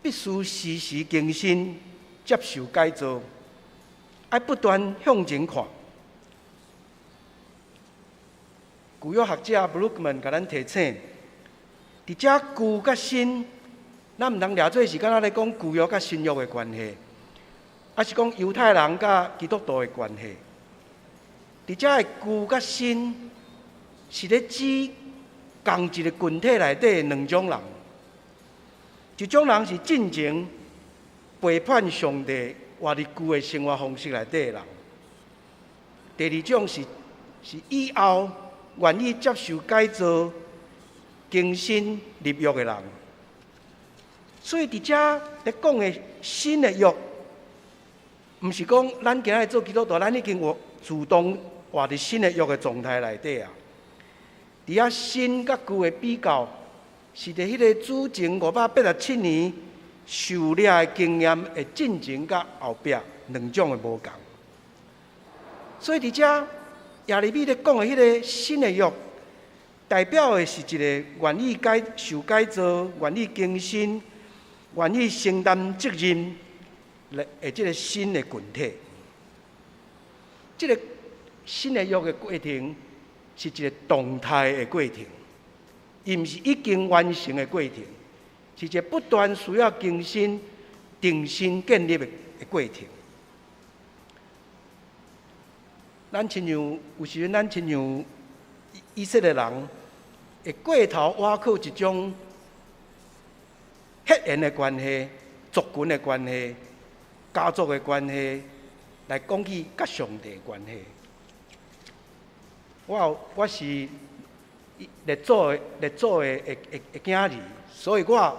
必須時時更新、接受改造，愛不斷向前看。舊約學者布魯克曼共咱提醒，佇遮舊佮新，咱毋通掠做是敢若咧講舊約佮新約的關係，抑是講猶太人佮基督徒的關係。佇遮的舊佮新，是咧指仝一个群體內底的兩種人，一種人是進前背叛上帝、活佇舊的生活方式內底的人；第二種是以後願意接受改造、更新立約的人。所以佇遮咧講的新的約，毋是講咱今仔日做基督徒，咱已經活自動活佇新的約的狀態內底啊。佇遐新佮舊的比較，是佇彼個主前587年受掠的經驗的進前佮後壁兩種的無仝。所以佇遮耶利米咧講的彼个新的約，代表的是一個願意受改造、願意更新、願意承擔責任的這个新的群體。這个新的約的過程是一个動態的過程，伊毋是已經完成的過程，是一个不斷需要更新、重新建立的過程。咱親像有時陣，咱親像以色列人會過頭倚靠一種血緣的關係、族群的關係、家族的關係，來講起佮上帝的關係。我是列祖的囝兒，所以我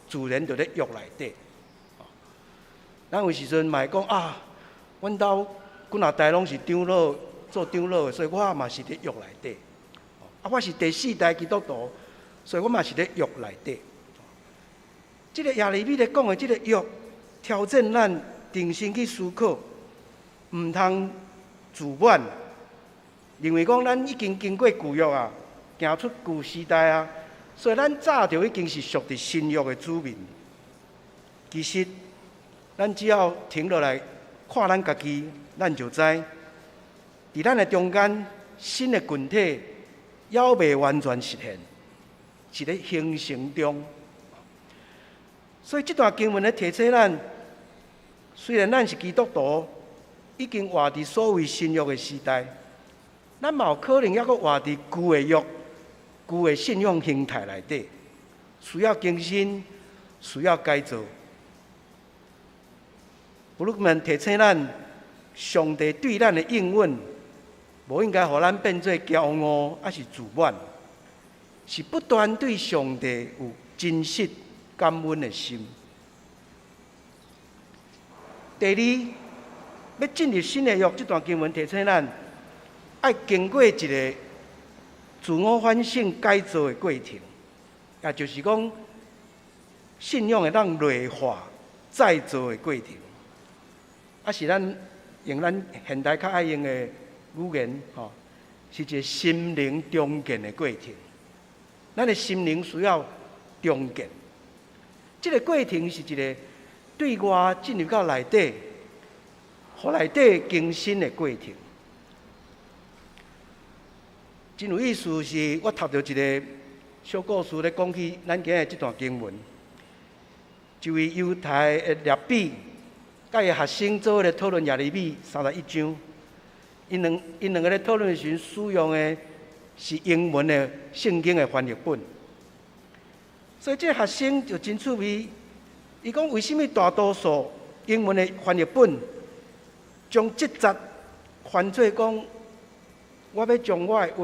自然就咧約內底。咱有時陣嘛會講啊，阮兜幾若代攏是長老，做長老的，所以我嘛是佇約內底。啊，我是第四代基督徒，所以我嘛是佇約內底。這个耶利米咧講的這个約，挑戰咱重新去思考，毋通自滿，認為講咱已經經過舊約啊，行出舊時代啊，所以咱早就已經是屬佇新約的子民。其實，咱只要停落來看咱家己，咱就知，佇咱的中間，新的群體猶未完全實現，是咧形成中。所以這段經文咧提醒咱，雖然咱是基督徒，已經活佇所謂新約的時代，咱嘛有可能猶閣活佇舊的約、舊的信仰形態內底，需要更新，需要改造。布魯克曼提醒咱，上帝對咱的應允，無應該予咱變做驕傲，抑是自滿，是不斷對上帝有真實感恩的心。第二，欲進入新的約，這段經文提醒咱，愛經過一个自我反省改造的過程，也就是講，信仰會當內化再造的過程。抑是咱用咱現代較愛用的語言，吼，是一个心靈重建的過程。咱的心靈需要重建，這个過程是一个對外進入到內底，予內底更新的過程。真有意思是，我讀著一个小故事咧，講起咱今日這段經文。一位猶太的拉比，佮伊學生做伙咧討論耶利米31章。𪜶兩个咧討論的時陣，使用的是英文的聖經的翻譯本。所以這个學生就真趣味，伊講為啥物大多數英文的翻譯本將這節翻做講，我欲將我的話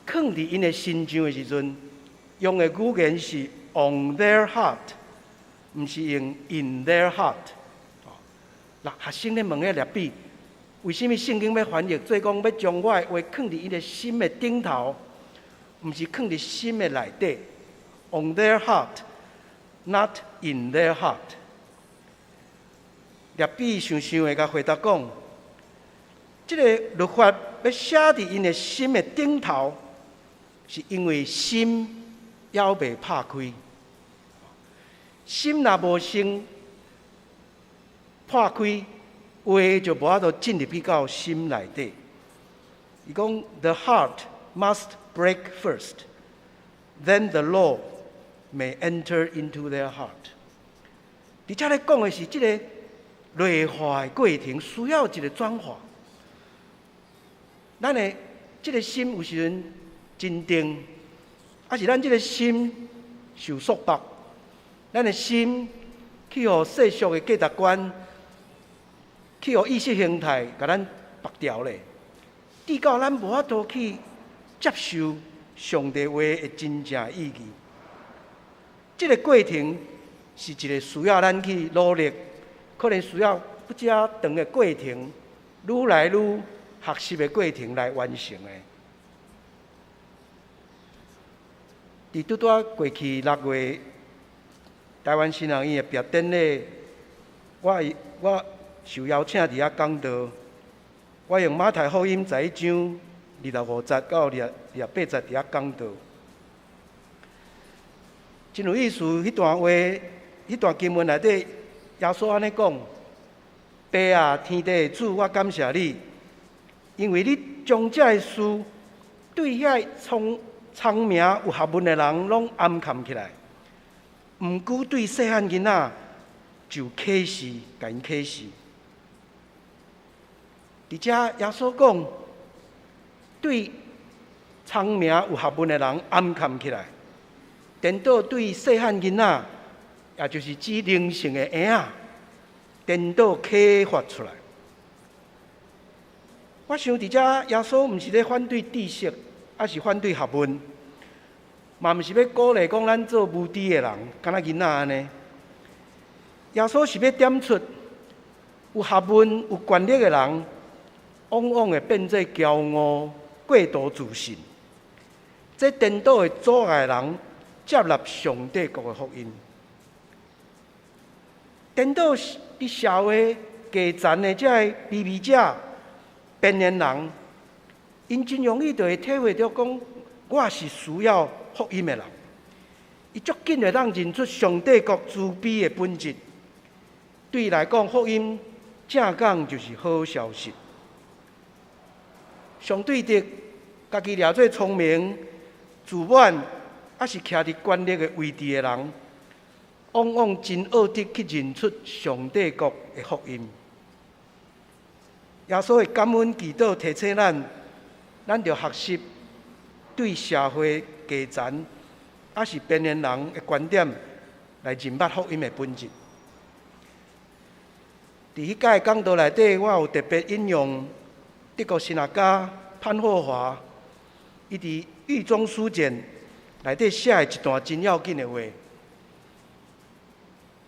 囥佇𪜶的心上的時陣，用的語言是 on their heart，毋是用 in their heart。嗱，學生咧問彼个拉比，為啥物聖經欲翻譯做講欲將我的話囥佇𪜶的心的頂頭，毋是囥佇心的內底？On their heart, not in their heart。拉比想想會共回答講：這个律法欲寫佇𪜶的心的頂頭，是因為心猶未拍開。心若無先破開，話就無法度進入去到心內底。伊講：The heart must break first, then the law may enter into their heart。佇遮咧講的是這个內化的過程，需要一个轉化。咱的這个心有時陣真定，抑是咱這个心受束縛，咱的心去予世俗的價值觀，去予意識形態共咱縛牢咧，直到咱無法度去接受上帝話的真正意義。這个過程是一個需要咱去努力，可能需要不遮長的過程，愈來愈學習的過程來完成的。佇拄拄過去6月，台灣神學院的畢業典禮，我受邀請佇遐講道，我用馬太福音11章25節到28節佇遐講道。真有意思，彼段話、彼段經文內底，耶穌按呢講：爸啊，天地的主，我感謝你，因為你將這个事對遐聰聰明有學問的人攏掩藏起來，毋過對細漢囡仔就啟示，共𪜶啟示。佇遮耶穌講，對聰明有學問的人掩藏起來，顛倒對細漢囡仔，也就是指靈性的嬰仔，顛倒啟發出來。我想佇遮耶穌毋是咧反對知識，抑是反對學問，嘛毋是欲鼓勵講咱做無知的人，敢若囡仔按呢。耶穌是欲點出有學問、有權力的人，往往會變做驕傲、過度自信，這顛倒會阻礙人接納上帝國的福音。顛倒佇社會低層的這个卑微者、邊緣人，𪜶真容易就會體會著講，我是需要福音的人。伊足緊會當認出上帝國慈悲的本質。對伊來講，福音正講就是好消息。相對的，家己掠做聰明、自滿，抑是徛佇權力的位置的人，往往真惡得去認出上帝國的福音。耶穌的感恩祈禱提醒咱，咱著學習對社會低層，抑是邊緣人的觀點來認捌福音的本質。佇彼擺講道內底，我有特別引用德國神學家潘霍華，伊佇《獄中書簡》內底寫的一段真要緊的話。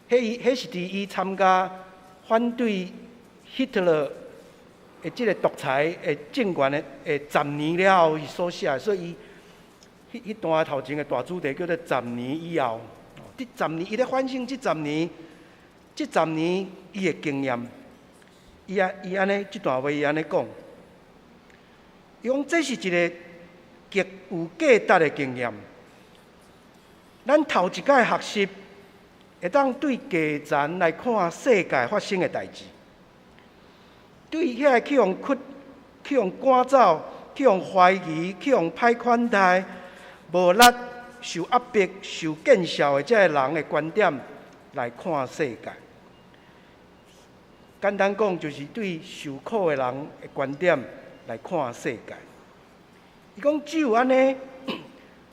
彼是佇伊參加反對希特勒的這个獨裁的政權的十年了後，伊所寫的，所以伊彼段頭前的大主題叫做十年以後。這十年，伊咧反省這十年，這十年伊的經驗，伊按呢這段話伊按呢講，伊講這是一个極有價值的經驗。咱頭一擺學習，會當對低層來看世界發生的代誌，對遐个去予驅、去予趕走、去予懷疑、去予歹款待、無力、受壓迫、受見笑的這个人的觀點來看世界。簡單講，就是對受苦的人的觀點來看世界。伊講只有按呢，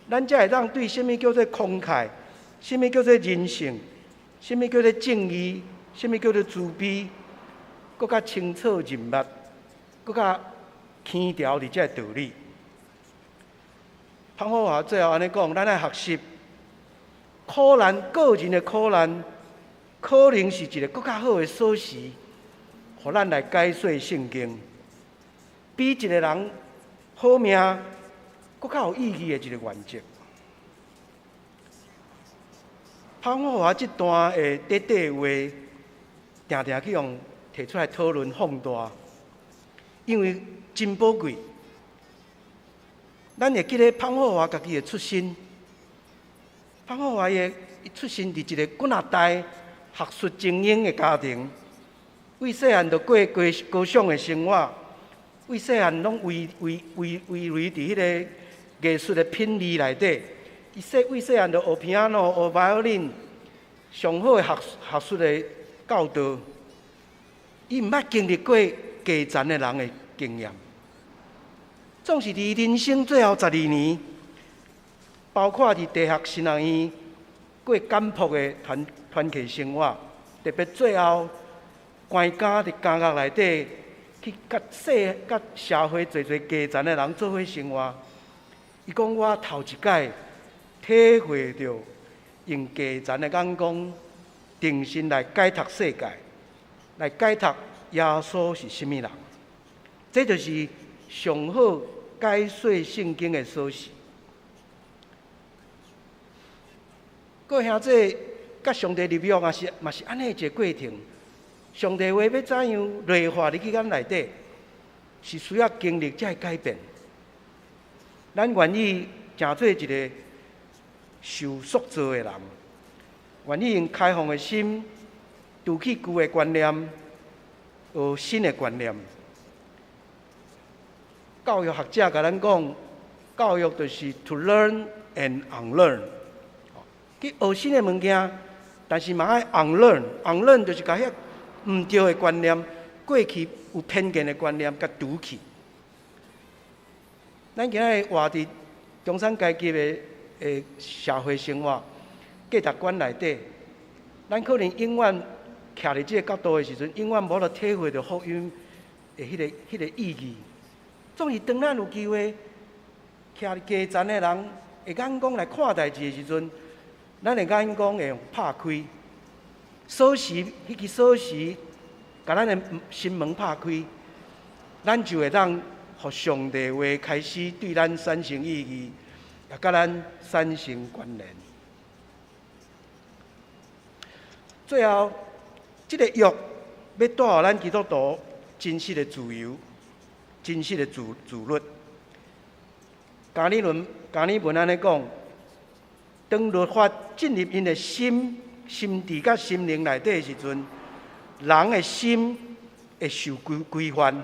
咱才會當對啥物叫做慷慨，啥物叫做人性，啥物叫做正義，啥物叫做慈悲，閣較清楚認捌，閣較輕調佇這个道理。潘霍華最後按呢講，咱愛學習苦難，個人的苦難，可能是一个閣較好的鎖匙，予咱來解說聖經。比一个人好命閣較有意義的一個原則。潘霍華這段的短短話，定定去予提出來討論放大，因為真寶貴。咱會記得潘霍華家己的出身，潘霍華的出身佇一個幾若代學術精英的家庭，對細漢就過高高尚的生活，對細漢攏圍圍圍圍圍佇彼個藝術的品味內底。伊細對細漢就學 piano、學 violin，上好的學學術的教導。伊毋捌經歷過低層的人的經驗，總是佇人生最後12年，包括佇大學神學院過簡樸的團團契生活，特別最後關監佇監獄內底去佮世佮社會濟濟低層的人做伙生活。伊講我頭一擺體會著用低層的眼光，重新來解讀世界，來解讀耶穌是啥物人。這就是上好解說聖經的鎖匙。各位兄弟，佮上帝立約也是嘛是按呢一個過程。上帝話欲怎樣內化入去咱內底，是需要經歷這个改變。咱願意成做一個受塑造的人，願意用開放的心，除去舊的觀念，學新的觀念。教育學者共咱講，教育就是 to learn and unlearn，去學新的物件，但是嘛愛 unlearn，unlearn 就是共彼毋對的觀念，過去有偏見的觀念，共除去。咱今仔日活佇中產階級的的社會生活價值觀內底，咱可能永遠徛佇這個角度的時陣，永遠無法度體會著福音的彼个彼个意義。總是當咱有機會徛佇低層的人的眼光來看代誌的時陣，咱的眼光會予拍開，鎖匙，彼支鎖匙，共咱的心門拍開，咱就會當予上帝話開始對咱產生意義，也佮咱產生關聯。最後，這個約欲帶予咱基督徒真實的自由、真實的自自律。加爾文加爾文按呢講，當律法進入𪜶的心、心智佮心靈內底的時陣，人的心會受規規範，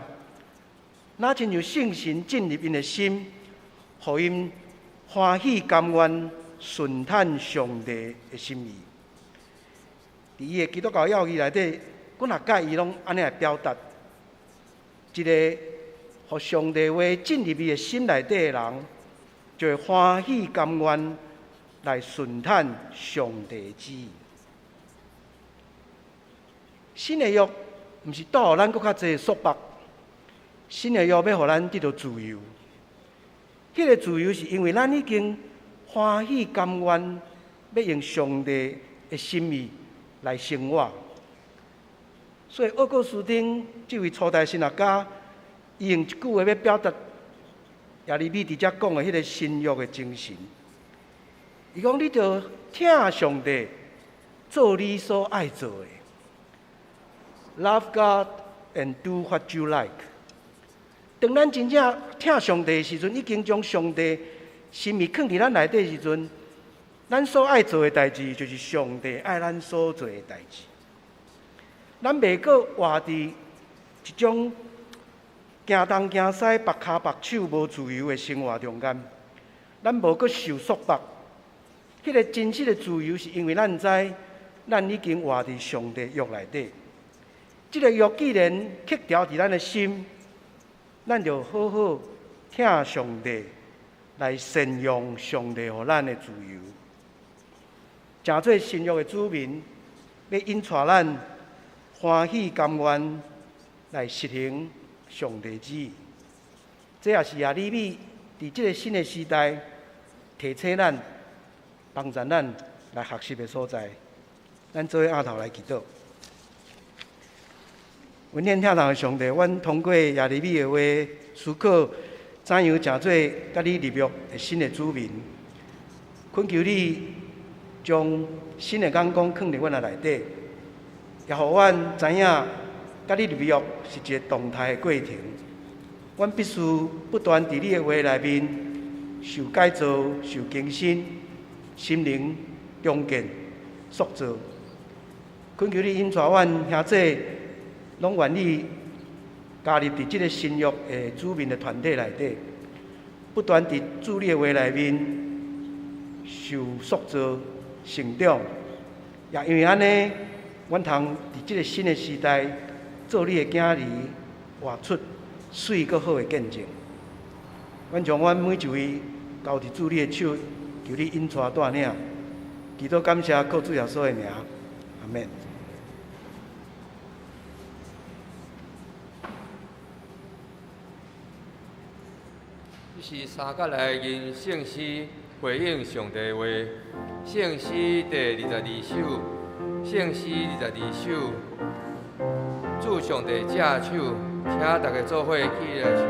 若親像聖神進入𪜶的心，予𪜶歡喜甘願順趁上帝的心意。佇伊的基督教要義內底，幾若擺伊攏按呢來表達，一個予上帝話進入伊的心內底的人，就會歡喜甘願來順趁上帝旨意。新的約毋是帶予咱閣較濟束縛，新的約欲予咱得著自由。彼個自由是因為咱已經歡喜甘願，欲用上帝的心意來生活。所以奧古斯丁這位初代神學家，伊用一句話欲表達耶利米佇遮講的彼個新約的精神。伊講：你著疼上帝，做你所愛做的。Love God and do what you like。當咱真正疼上帝的時陣，已經將上帝心意囥佇咱內底的時陣，咱所愛做的代誌，就是上帝愛咱所做的代誌。咱袂閣活佇一種驚東驚西、縛跤縛手、無自由的生活中間，咱無閣受束縛。彼個真實的自由，是因為咱知，咱已經活佇上帝約內底。這個約既然刻牢佇咱的心，咱就好好疼上帝，來善用上帝予咱的自由。成做新約的子民，欲引帶咱歡喜甘願來實行上帝旨意。這也是耶利米佇這個新的時代提醒咱、幫助咱來學習的所在。咱做伙徛頭來祈禱。恩典疼痛的上帝，阮通过耶利米的话思考，怎樣成做佮你立約的新的子民。懇求你將新的眼光放佇阮的內底，也予阮知影，佮你立約是一个動態的過程。阮必須不斷佇你的話內面受改造、受更新，心靈重建、塑造。懇求你引帶阮兄弟，攏願意加入佇這个新約的子民的團體內底，不斷佇主你的話內面受塑造、成長。也因為按呢，阮通佇這个新的時代做你的囝兒，活出媠閣好的見證。阮將阮每一位交佇主你的手，求你引帶帶領。祈禱感謝靠主耶穌的名，阿們。這是三角來吟聖詩回應上帝話，聖詩第二十二首，聖詩二十二首，主上帝正手，請大家做伙起來唱。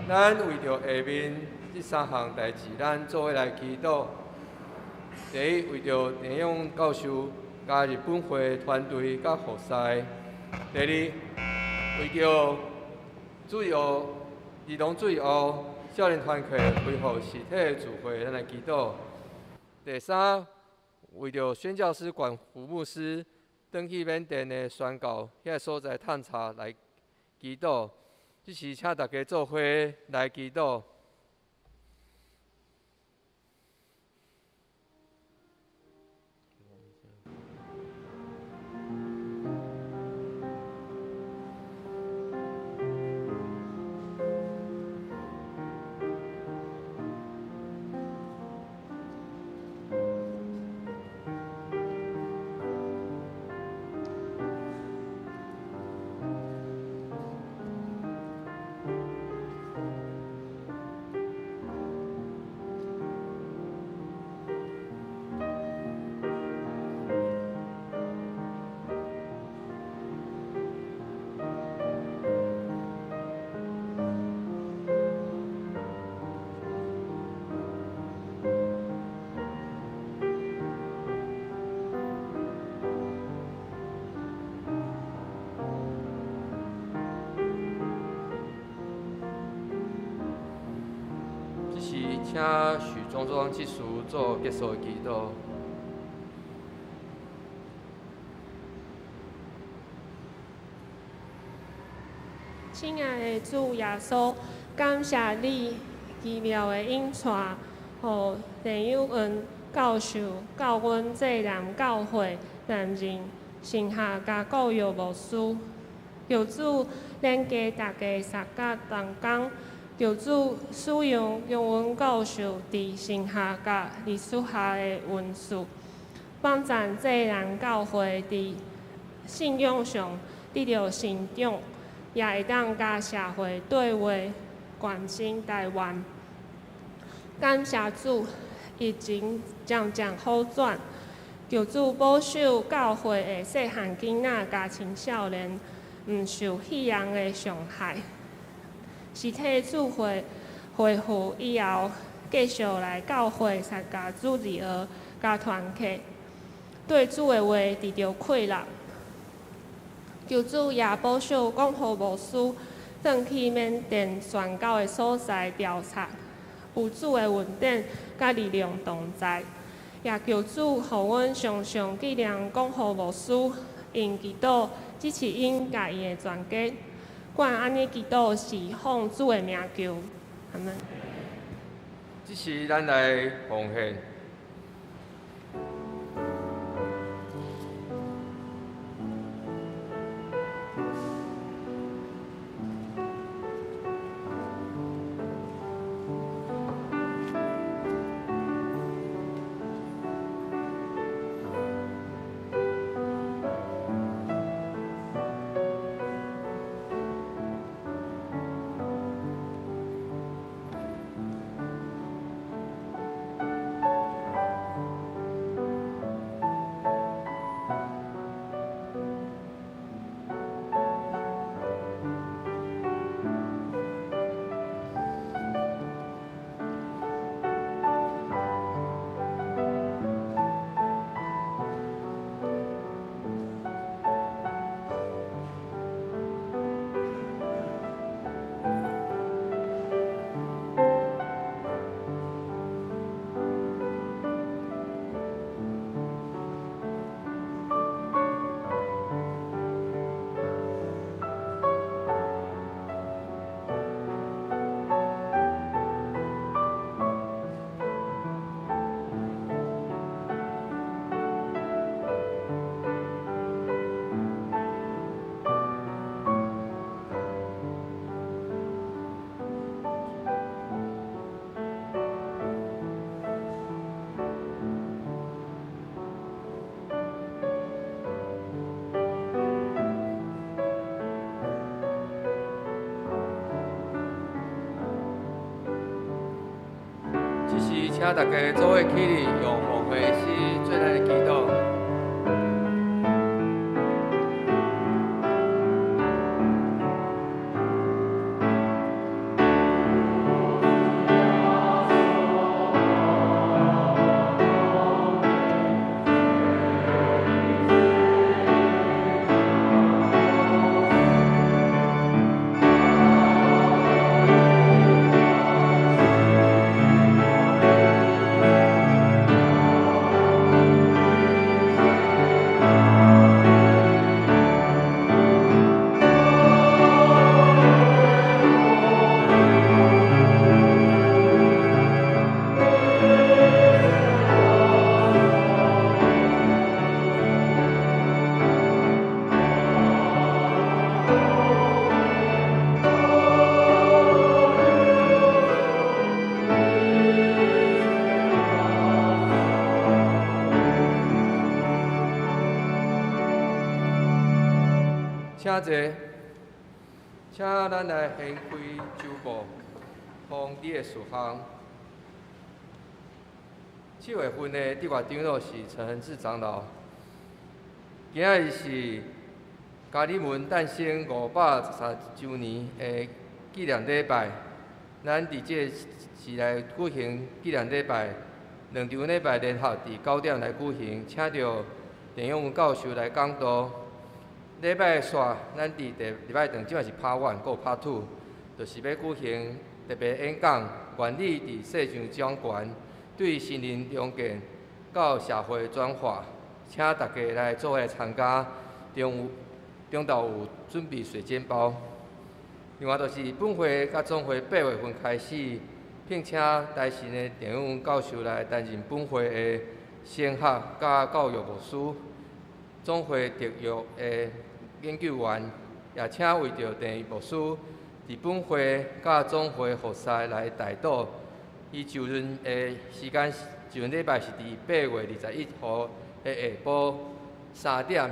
咱為著下面這三項代誌，咱做伙來祈禱。第一，為著鄭勇教授加入本會團隊佮服侍；第二，為著主要兒童主日學少年團契恢復實體的聚會，咱來祈禱。第三，為著宣教師管福牧師轉去緬甸的宣教遐所在探查來祈禱。這時請大家做伙來祈禱。請許莊莊執事做結束的祈禱。親愛的主耶穌，感謝你奇妙的引帶，予鄭友恩教授到阮濟南教會擔任神學佮教育牧師。求主連結大家三甲同工，求主使用永恩教授佇神學佮歷史學的恩賜，幫助濟南教會佇信仰上得著成長，也會當佮社會對話，關心台灣。感謝主，疫情漸漸好轉，求主保守教會的細漢囡仔佮青少年，毋受肺炎的傷害。實體聚會恢復以後，繼續來教會參加主日學佮團契，對主的話得著快樂。求主也保守廣和牧師轉去緬甸宣教的所在調查，有主的恩典佮力量同在。也求主予阮常常紀念廣和牧師，用祈禱支持𪜶佮𪜶的全家。阮按呢祈禱是奉主的名求，阿們。這時咱來奉獻。請大家做伙起立，用奉獻詩做咱的祈禱。請坐，請咱來掀開酒簿，封你的事項。7月份的特別長老是陳恆志長老。今仔日是加里門誕生513周年的紀念禮拜，咱佇這個時來舉行紀念禮拜，兩場禮拜聯合佇9點來舉行，請著鄭永文教授來講道。禮拜煞，咱佇第禮拜堂，這擺是 Part 1，閣有 Part 2。就是欲舉行特別演講，原理佇世上掌權，對心靈重建到社會轉化，請大家來做伙參加。中中晝有準備水煎包。另外就是本會佮總會8月份開始，聘請台神的鄭勇教授來擔任本會的神學佮教育牧師，總會特約的研究員，也請為著鄭牧師佇本會佮總會服侍來代禱。伊就任的時間，就任禮拜是佇8月21號的下晡3點。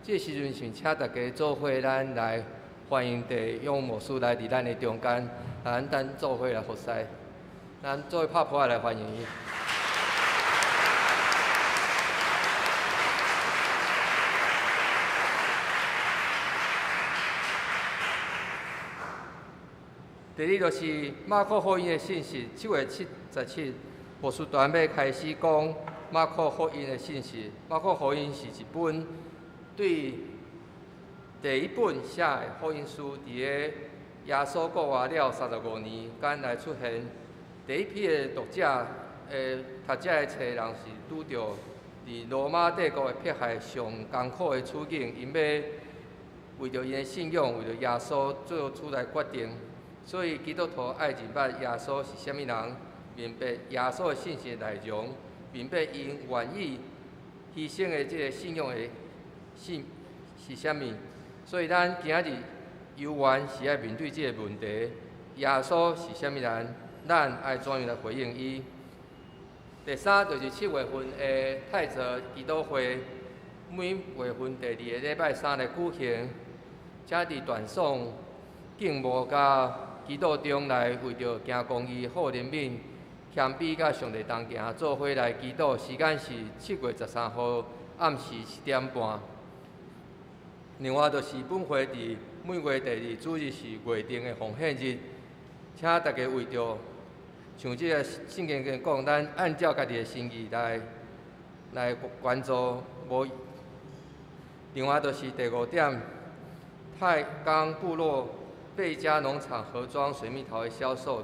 這時陣想請大家做伙，咱來歡迎鄭勇牧師來佇咱的中間，咱等做伙來服侍，咱做伙拍噗仔來歡迎伊。第二就是馬可福音的信息，7月77，牧師團欲開始講馬可福音的信息。馬可福音是一本對第一本寫的福音書，佇咧耶穌復活了35年間來出現。第一批的讀者，讀這个冊的人是拄著佇羅馬帝國的迫害上艱苦的處境，𪜶欲為著𪜶的信仰，為著耶穌做出來決定。所以基督徒愛認捌耶穌是啥物人，明白耶穌的信息內容，明白𪜶願意犧牲的這个信仰的信是啥物。所以咱今仔日猶原是愛面對這个問題：耶穌是啥物人？咱愛怎樣來回應伊？第三就是7月份的泰澤祈禱會，每月份第二个禮拜三來舉行，請佇斷送敬慕佮祈禱中來為著行公義、好憐憫、謙卑佮上帝同行，做伙來祈禱。時間是7月13號暗時7點半。另外就是本會佇每月第二主日是月定的奉獻日，請大家為著像這个聖經講，咱按照家己的心意來捐助。無。另外就是第五點，太鋼部落貝加農場盒裝水蜜桃的銷售。